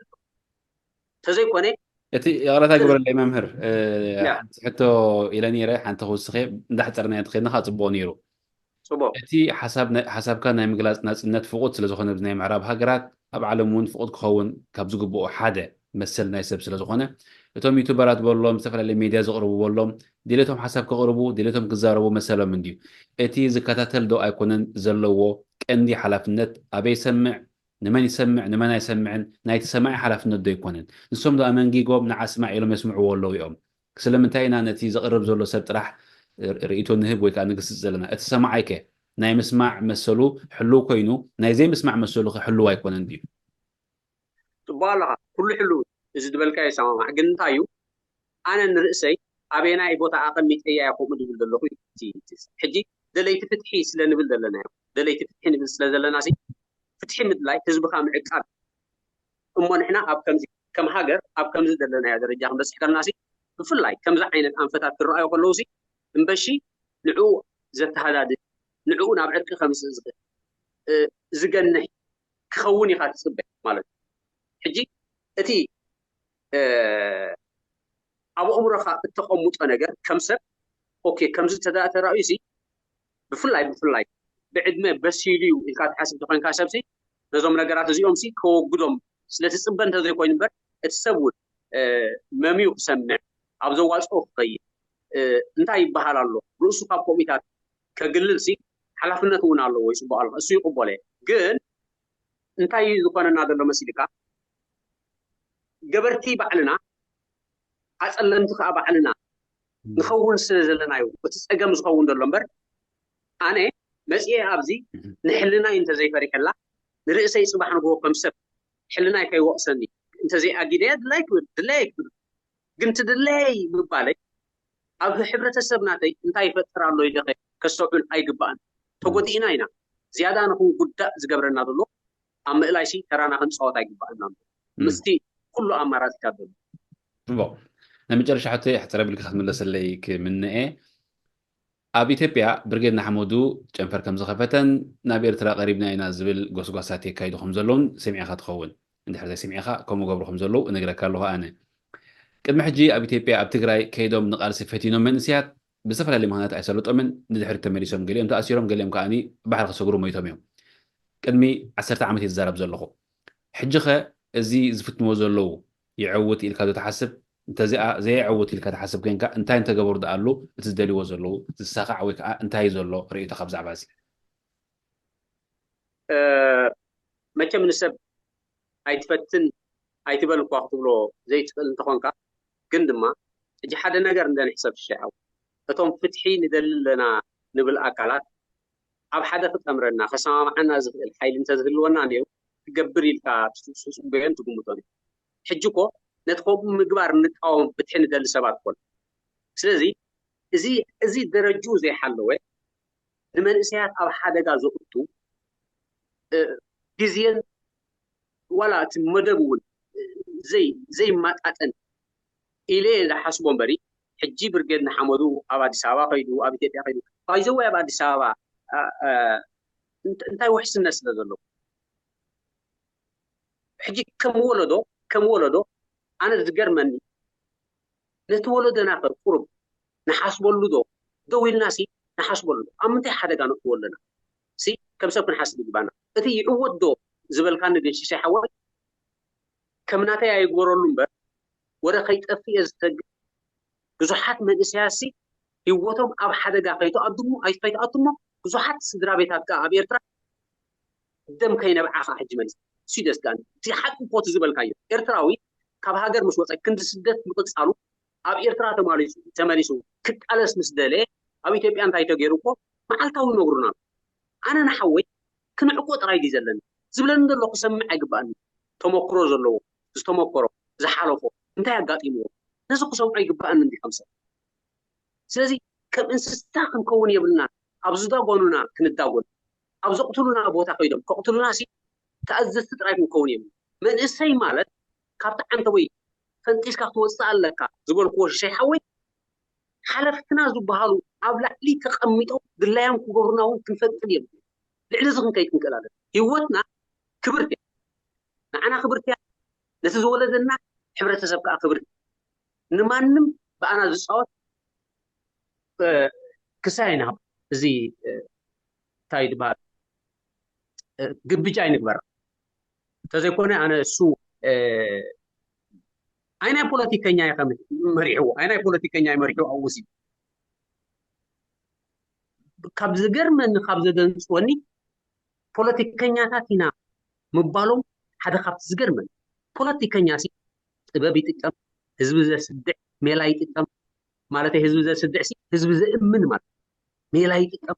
ተዘይኮነ እቲ ይቕረታ ግበረለይ መምህር፣ ሓንቲ ሕቶ ኢለ ነይረ። ሓንቲ ክውስኸ፣ እንዳሕፀርና እንተኸድና ከዓ ፅቡቕ ነይሩ። ፅቡቕ እቲ ሓሳብካ ናይ ምግላፅ ናፅነት ፍቑድ ስለዝኾነ፣ ብናይ ምዕራብ ሃገራት ኣብ ዓለም እውን ፍቑድ ክኸውን ካብ ዝግብኦ ሓደ መሰል ናይ ሰብ ስለዝኾነ፣ እቶም ዩቱበራት በሎም፣ ዝተፈላለዩ ሜድያ ዘቕርቡ በሎም፣ ድሌቶም ሓሳብ ከቕርቡ፣ ድሌቶም ክዛረቡ መሰሎም እንድዩ። እቲ ዝከታተል ዶ ኣይኮነን ዘለዎ ቀንዲ ሓላፍነት? ኣበይ ይሰምዕ፣ ንመን ይሰምዕ፣ ንመን ኣይሰምዕን፣ ናይቲ ሰማዒ ሓላፍነት ዶ ኣይኮነን? ንሶም ዶ ኣመንጊጎም ንዓ ስማዕ ኢሎም የስምዕዎ ኣለዉ እዮም? ስለምንታይ ኢና ነቲ ዘቕርብ ዘሎ ሰብ ጥራሕ ርእይቶ ንህብ ወይ ከዓ ንግስጽ ዘለና? እቲ ሰማዓይ ከ ናይ ምስማዕ መሰሉ ሕሉው ኮይኑ፣ ናይ ዘይምስማዕ መሰሉ ከ ሕሉው ኣይኮነን ድዩ? ፅቡቕ ኣለኻ፣ ኩሉ ሕሉው እዩ። እዚ ዝበልካዮ ይሰማማዕ። ግን እንታይ እዩ፣ ኣነ ንርእሰይ ኣበየናይ ቦታ ኣቐሚጠያ እየ ከምኡ ዝብል ዘለኹ እዩ። እቲ፣ እቲ ሕጂ ደለይቲ ፍትሒ ስለ ንብል ዘለና እዮም። ደለይቲ ፍትሒ ንብል ስለ ዘለና ሲ፣ ፍትሒ ምድላይ ህዝብኻ ምዕቃብ እሞ ንሕና ኣብ ከምዚ ከም ሃገር ኣብ ከምዚ ዘለናዮ ደረጃ ክንበፅሕ ከለና ሲ፣ ብፍላይ ከምዚ ዓይነት ኣንፈታት ክረኣዩ ከለዉ ሲ፣ እምበሺ ንዕኡ ዘተሃዳድእ፣ ንዕኡ ናብ ዕርቂ ከምፅእ ዝኽእል፣ እ፣ ዝገንሕ ክኸውን ኢኻ ትፅበ ማለት እዩ። ሕጂ እቲ፣ እ፣ ኣብ ኣእምሮኻ እተቐምጦ ነገር ከም ሰብ፣ ኦኬ፣ ከምዚ ተዳ-፣ ተራእዩ ሲ፣ ብፍላይ፣ ብፍላይ ብዕድመ በሲሉ እዩ ኢልካ ትሓስብ ተኾይንካ ሰብ ሲ፣ ነዞም ነገራት እዚኦም ሲ ከወግዶም ስለ ትፅበ እንተዘይኮይኑ እምበር፣ እቲ ሰብ እውን፣ እ፣ መምዩ ክሰምዕ፣ ኣብ ዘዋፅኦ ክኸይድ፣ እ፣ እንታይ ይበሃል ኣሎ፣ ርእሱ ካብ ከምኡታት ከግልል ሲ ሓላፍነት እውን ኣለዎ። ይፅቡቕ ኣሎ፣ እሱ ይቕበሎ እየ። ግን እንታይ እዩ ዝኾነና ዘሎ መሲልካ? ገበርቲ ባዕልና፣ ኣጸለምቲ ከኣ ባዕልና ንኸውን ስለ ዘለና እዩ እቲ ጸገም ዝኸውን ዘሎ እምበር፣ ኣነ መጺኤ ኣብዚ ንሕልናይ እንተዘይፈሪሐላ፣ ንርእሰይ ጽባሕ ንግሆ ከም ሰብ ሕልናይ ከይወቕሰኒ እንተዘይኣጊደያ ድላይ ክብል፣ ድለየይ ክብል። ግን እቲ ድለየይ ምባለይ ኣብ ሕብረተሰብ ናተይ እንታይ ይፈጥር ኣሎ ኢለ ከ-፣ ከስተውዕል ኣይግባእን። ተጎዲእና ኢና። ዝያዳ ንኽንጉዳእ ዝገብረና ዘሎ ኣብ ምእላይሲ ተራና ክንጻወት ኣይግባእና። ምስቲ ኩሉ ኣማራጺታት ዘሎ። ጽቡቕ። ናይ መጨረሻ ሕቶይ ኣሕጽር ኣቢልካ ክትምለሰለይ ክምንኤ። ኣብ ኢትዮጵያ ብርጌድ ንሓመዱ ጨንፈር ከም ዝኸፈተን ናብ ኤርትራ ቀሪብና ኢና ዝብል ጎስጓሳት የካይዱ ከም ዘለውን ሰሚዕኻ ትኸውን። እንድሕር ዘይሰሚዕኻ ከምኡ ገብሩ ከም ዘለዉ እነግረካ ኣለኹ ኣነ። ቅድሚ ሕጂ ኣብ ኢትዮጵያ ኣብ ትግራይ ከይዶም ንቓልሲ ፈቲኖም መንእሰያት ብዝተፈላለየ ምኽንያት ኣይሰለጦምን፣ ንድሕሪት ተመሊሶም፣ ገሊኦም ተኣሲሮም፣ ገሊኦም ከኣ ባሕሪ ክሰግሩ ሞይቶም እዮም። ቅድሚ ዓሰርተ ዓመት እየ ዝዛረብ ዘለኹ። ሕጂ ኸ እዚ ዝፍትንዎ ዘለዉ ይዐውት ኢልካ ዶ ትሓስብ? እንተዚኣ ዘየዐውት ኢልካ ትሓስብ ኮይንካ እንታይ እንተገበሩ ደኣሉ እቲ ዝደልይዎ ዘለዉ ዝሳኻዕ ወይ ከዓ እንታይ ዘሎ ርእይቶኻ ብዛዕባ እዚ? እ፣ መቸም ንሰብ ኣይትፈትን ኣይትበል እኳ ክትብሎ ዘይትኽእል እንተኾንካ፣ ግን ድማ ሕጂ ሓደ ነገር እንደ ንሕሰብ ሽሻይ ሓው፣ እቶም ፍትሒ ንደሊ ኣለና ንብል ኣካላት ኣብ ሓደ ክጠምረና ከሰማምዓና ዝኽእል ሓይሊ እንተዝህልወና ነይሩ ክገብር ኢልካ ትጽ-፣ ትጽበዮን ትግምቶን እዩ። ሕጂ እኮ ነቲ ከምኡ ምግባር እንቃወም ፍትሒ ንደሊ ሰባት እኮ። ስለዚ እዚ፣ እዚ ደረጅኡ ዘይሓለወ ንመንእሰያት ኣብ ሓደጋ ዘእቱ፣ እ፣ ግዜን ዋላ እቲ መደብ እውን፣ እ፣ ዘይ-፣ ዘይማጣጠን ኢለ እየ ዝሓስቦ እምበሪ፣ ሕጂ ብርጌድ ንሓመዱ ኣብ ኣዲስ ኣበባ ከይዱ፣ ኣብ ኢትዮጵያ ከይዱ፣ ባይዘወይ ኣብ ኣዲስ ኣበባ፣ እ፣ እ፣ እንት-፣ እንታይ ውሕስነት ስለ ዘለዎ። ሕጂ ከም ወለዶ፣ ከም ወለዶ ኣነ ዝገርመኒ፣ ነቲ ወለዶና ከ ቁሩብ ንሓስበሉ ዶ? ደው ኢልና ሲ ንሓስበሉ ዶ? ኣብ ምንታይ ሓደጋ ነእትዎ ኣለና? ሲ ከም ሰብ ክንሓስብ ይግባና። እቲ ይዕወት ዶ ዝበልካኒ ግን ሽሻይ ሓወይ፣ ከም ናተይ ኣይግበረሉ እምበር፣ ወረ ከይጠፍእ እየ ዝሰግእ። ብዙሓት መንእሰያት ሲ ህይወቶም ኣብ ሓደጋ ከይትኣቱ እሞ፣ ኣይ-፣ ከይትኣቱ እሞ፣ ብዙሓት ስድራ ቤታት ከኣ ኣብ ኤርትራ ደም ከይነብዓ ከኣ ሕጂ መሊስ። እሱ እዩ ዘስግኣኒ። እቲ ሓቂ እኮ እቲ ዝበልካዮ፣ ኤርትራዊ ካብ ሃገር ምስ ወጸ ክንዲ ስደት ምቕጻሉ፣ ኣብ ኤርትራ ተማሊሱ፣ ተመሊሱ ክቃለስ ምስ ደለየ፣ ኣብ ኢትዮጵያ እንታይ ተገይሩ እኮ መዓልታዊ ይነግሩና ኣሎ። ኣነ ንሓወይ ክንዕቆ ጥራይ ድዩ ዘለኒ? ዝብለኒ ዘሎ ክሰምዕ ኣይግባእኒ። ተመክሮ ዘለዎ፣ ዝተመከሮ፣ ዝሓለፎ፣ እንታይ ኣጋጢምዎ? ነዚ ክሰምዖ ይግባእኒ እንዲ ከም ሰብ። ስለዚ ከም እንስሳ ክንከውን የብልናን። ኣብ ዝዳጎኑና ክንዳጎን፣ ኣብ ዘቕትሉና ቦታ ከይዶም ከቕትሉና ሲ ተኣዘዝቲ ጥራይ ክንከውን የብልና። መንእሰይ ማለት ካብቲ ዓንተቦይ ፈንጢስካ ክትወፅእ ኣለካ ዝበልክዎ ሽሻይ ሓወይ፣ ሓለፍትና ዝበሃሉ ኣብ ላዕሊ ተቐሚጦም ድላዮም ክገብሩና እውን ክንፈቅድ የብልና። ልዕሊ እዚ ክንከይድ ክንክእል ኣለና። ህይወትና ክብርቲ እያ። ንዓና ክብርቲ እያ። ነቲ ዝወለደና ሕብረተሰብ ከዓ ክብርቲ። ንማንም ብኣና ዝፃወት ክሳይ ኢና እዚ እንታይ ዝበሃል ግብጃ ኣይንግበራ። እንተዘይኮነ ኣነ እሱ ኣይናይ ፖለቲከኛ መሪሕዎ ኣይናይ ፖለቲከኛ መሪሕዎ ኣውሲ ካብ ዝገርመኒ ካብ ዘደንፅወኒ ፖለቲከኛታት ኢና ምባሎም ሓደ ካብቲ ዝገርመኒ። ፖለቲከኛ ጥበብ ይጥቀም፣ ህዝቢ ዘስድዕ ሜላ ይጥቀም፣ ማለት ህዝቢ ዘስድዕ ህዝቢ ዘእምን ማለት ሜላ ይጥቀም፣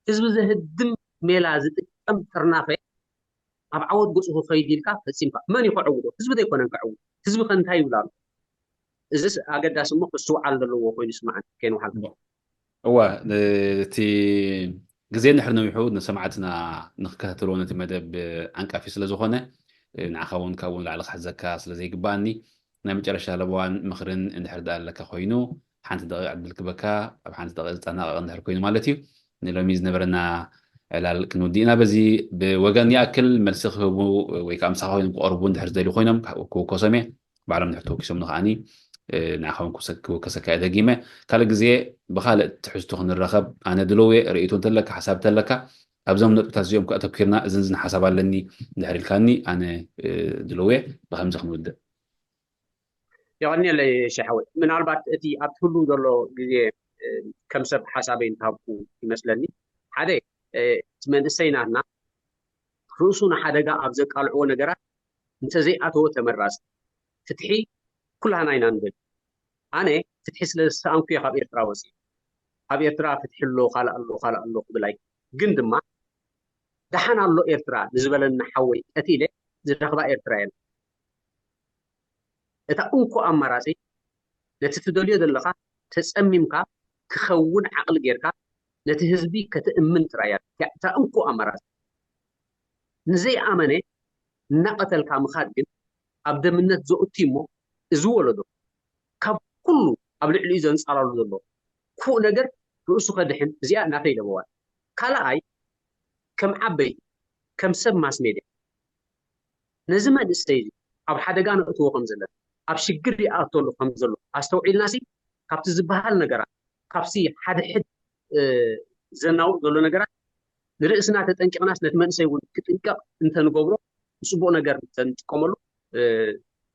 ህዝቢ ዘህድም ሜላ ዝጥቀም ጥርናፈ ኣብ ዓወት ገፁ ክኸይድ ኢልካ ፈፂምካ መን ይኸዕውዶ? ህዝቢ ዘይኮነን ክዕውዶ። ህዝቢ ከ እንታይ ይብል ኣሎ? እዚስ ኣገዳሲ እሞ ክስትውዓል ዘለዎ ኮይኑ ስማዓኒ ከይንውሓል። እወ፣ እቲ ግዜ እንድሕር ነዊሑ ንሰማዕትና ንክከታተልዎ ነቲ መደብ ዓንቃፊ ስለ ዝኾነ ንዓኻ እውን ካብኡ ንላዕሊ ክሕዘካ ስለ ዘይግባኣኒ ናይ መጨረሻ ለበዋን ምኽርን እንድሕር ደኣ ኣለካ ኮይኑ ሓንቲ ደቂቕ ዕድል ክበካ ኣብ ሓንቲ ደቂቕ ዝጠናቐቕ እንድሕር ኮይኑ ማለት እዩ። ንሎሚ ዝነበረና ዕላል ክንውድእ ኢና። በዚ ብወገን ይኣክል መልሲ ክህቡ ወይ ከዓ ምሳኻ ኮይኖም ክቐርቡ እንድሕር ዝደልዩ ኮይኖም ክውከሶም እየ። ባዕሎም ንሕቶ ተወኪሶም ንኸዓኒ ንዓኻ እውን ክውከሰካ እየ ደጊመ። ካልእ ግዜ ብኻልእ ትሕዝቶ ክንረኸብ ኣነ ድልው እየ። ርእይቶ እንተለካ ሓሳብ እንተለካ ኣብዞም ነጥብታት እዚኦም ኣተኪርና እዝን ዝን ሓሳብ ኣለኒ እንድሕር ኢልካኒ ኣነ ድልው እየ። ብከምዚ ክንውድእ። የቐንየለይ ሸሓወይ። ምናልባት እቲ ኣብቲ ህሉ ዘሎ ግዜ ከም ሰብ ሓሳበይ እንተሃብኩ ይመስለኒ። ሓደ እቲ መንእሰይ ናትና ርእሱ ንሓደጋ ኣብ ዘቃልዕዎ ነገራት እንተዘይኣተወ ተመራፂ። ፍትሒ ኩላህና ኢና ንደሊ። ኣነ ፍትሒ ስለ ዝሰኣንኩ እየ ካብ ኤርትራ ወፂ። ኣብ ኤርትራ ፍትሒ ኣሎ ካልእ ኣሎ ካልእ ኣሎ ክብል ኣይ ግን ድማ ደሓን ኣሎ ኤርትራ ንዝበለኒ ሓወይ ቀቲለ ዝረኽባ ኤርትራ የለ። እታ እንኮ ኣማራፂ ነቲ ትደልዮ ዘለኻ ተፀሚምካ ክኸውን ዓቕሊ ጌርካ ነቲ ህዝቢ ከተእምን ጥራይ እያ እታ እንኮ ኣማራፂ። ንዘይኣመነ እናቐተልካ ምኻድ ግን ኣብ ደምነት ዘእቱ እሞ እዚ ወለዶ ካብ ኩሉ ኣብ ልዕሊኡ ዘንፃላሉ ዘሎ ክፉእ ነገር ርእሱ ከድሕን እዚኣ ናተይ ለበዋል። ካልኣይ ከም ዓበይቲ ከም ሰብ ማስ ሜድያ ነዚ መንእሰይ እዚ ኣብ ሓደጋ ነእትዎ ከም ዘለና ኣብ ሽግር ይኣተሉ ከም ዘሎ ኣስተውዒልናሲ ካብቲ ዝበሃል ነገራት ካብሲ ሓደ ሕድ ዘናውጥ ዘሎ ነገራት ንርእስና ተጠንቂቕናስ ነቲ መንእሰይ እውን ክጥንቀቕ እንተንገብሮ ንፅቡቕ ነገር እንተንጥቀመሉ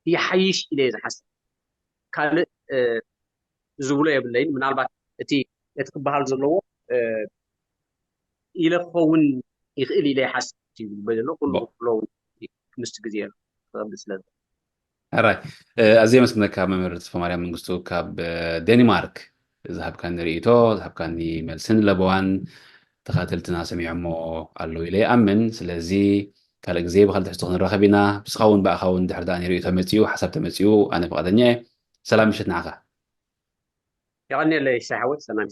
ይሓይሽ ኢለ ዝሓስብ። ካልእ ዝብሎ የብለይን። ምናልባት እቲ እቲ ክበሃል ዘለዎ ኢለ ክኸውን ይኽእል ኢለ ይሓስብ ዘሎ ኩሉ ክብሎ ምስቲ ግዜ ክቐብል ስለ ሕራይ ኣዝየ መስግነካ መምህር ተስፋማርያም መንግስቱ ካብ ዴንማርክ ዝሃብካኒ ርእይቶ ዝሃብካኒ መልስን ለበዋን ተኻተልትና ሰሚዖሞ ኣለዉ ኢለ ይኣምን። ስለዚ ካልእ ግዜ ብካልእ ትሕዝቶ ክንራኸብ ኢና። ብስኻ እውን ብኣኻ እውን ድሕር ደኣ ርእይቶ መፂኡ ሓሳብ ተመፂኡ ኣነ ፍቓደኛ እየ። ሰላም ምሸት ንዓኻ። የቐንየለይ ሻሓወት ሰላም።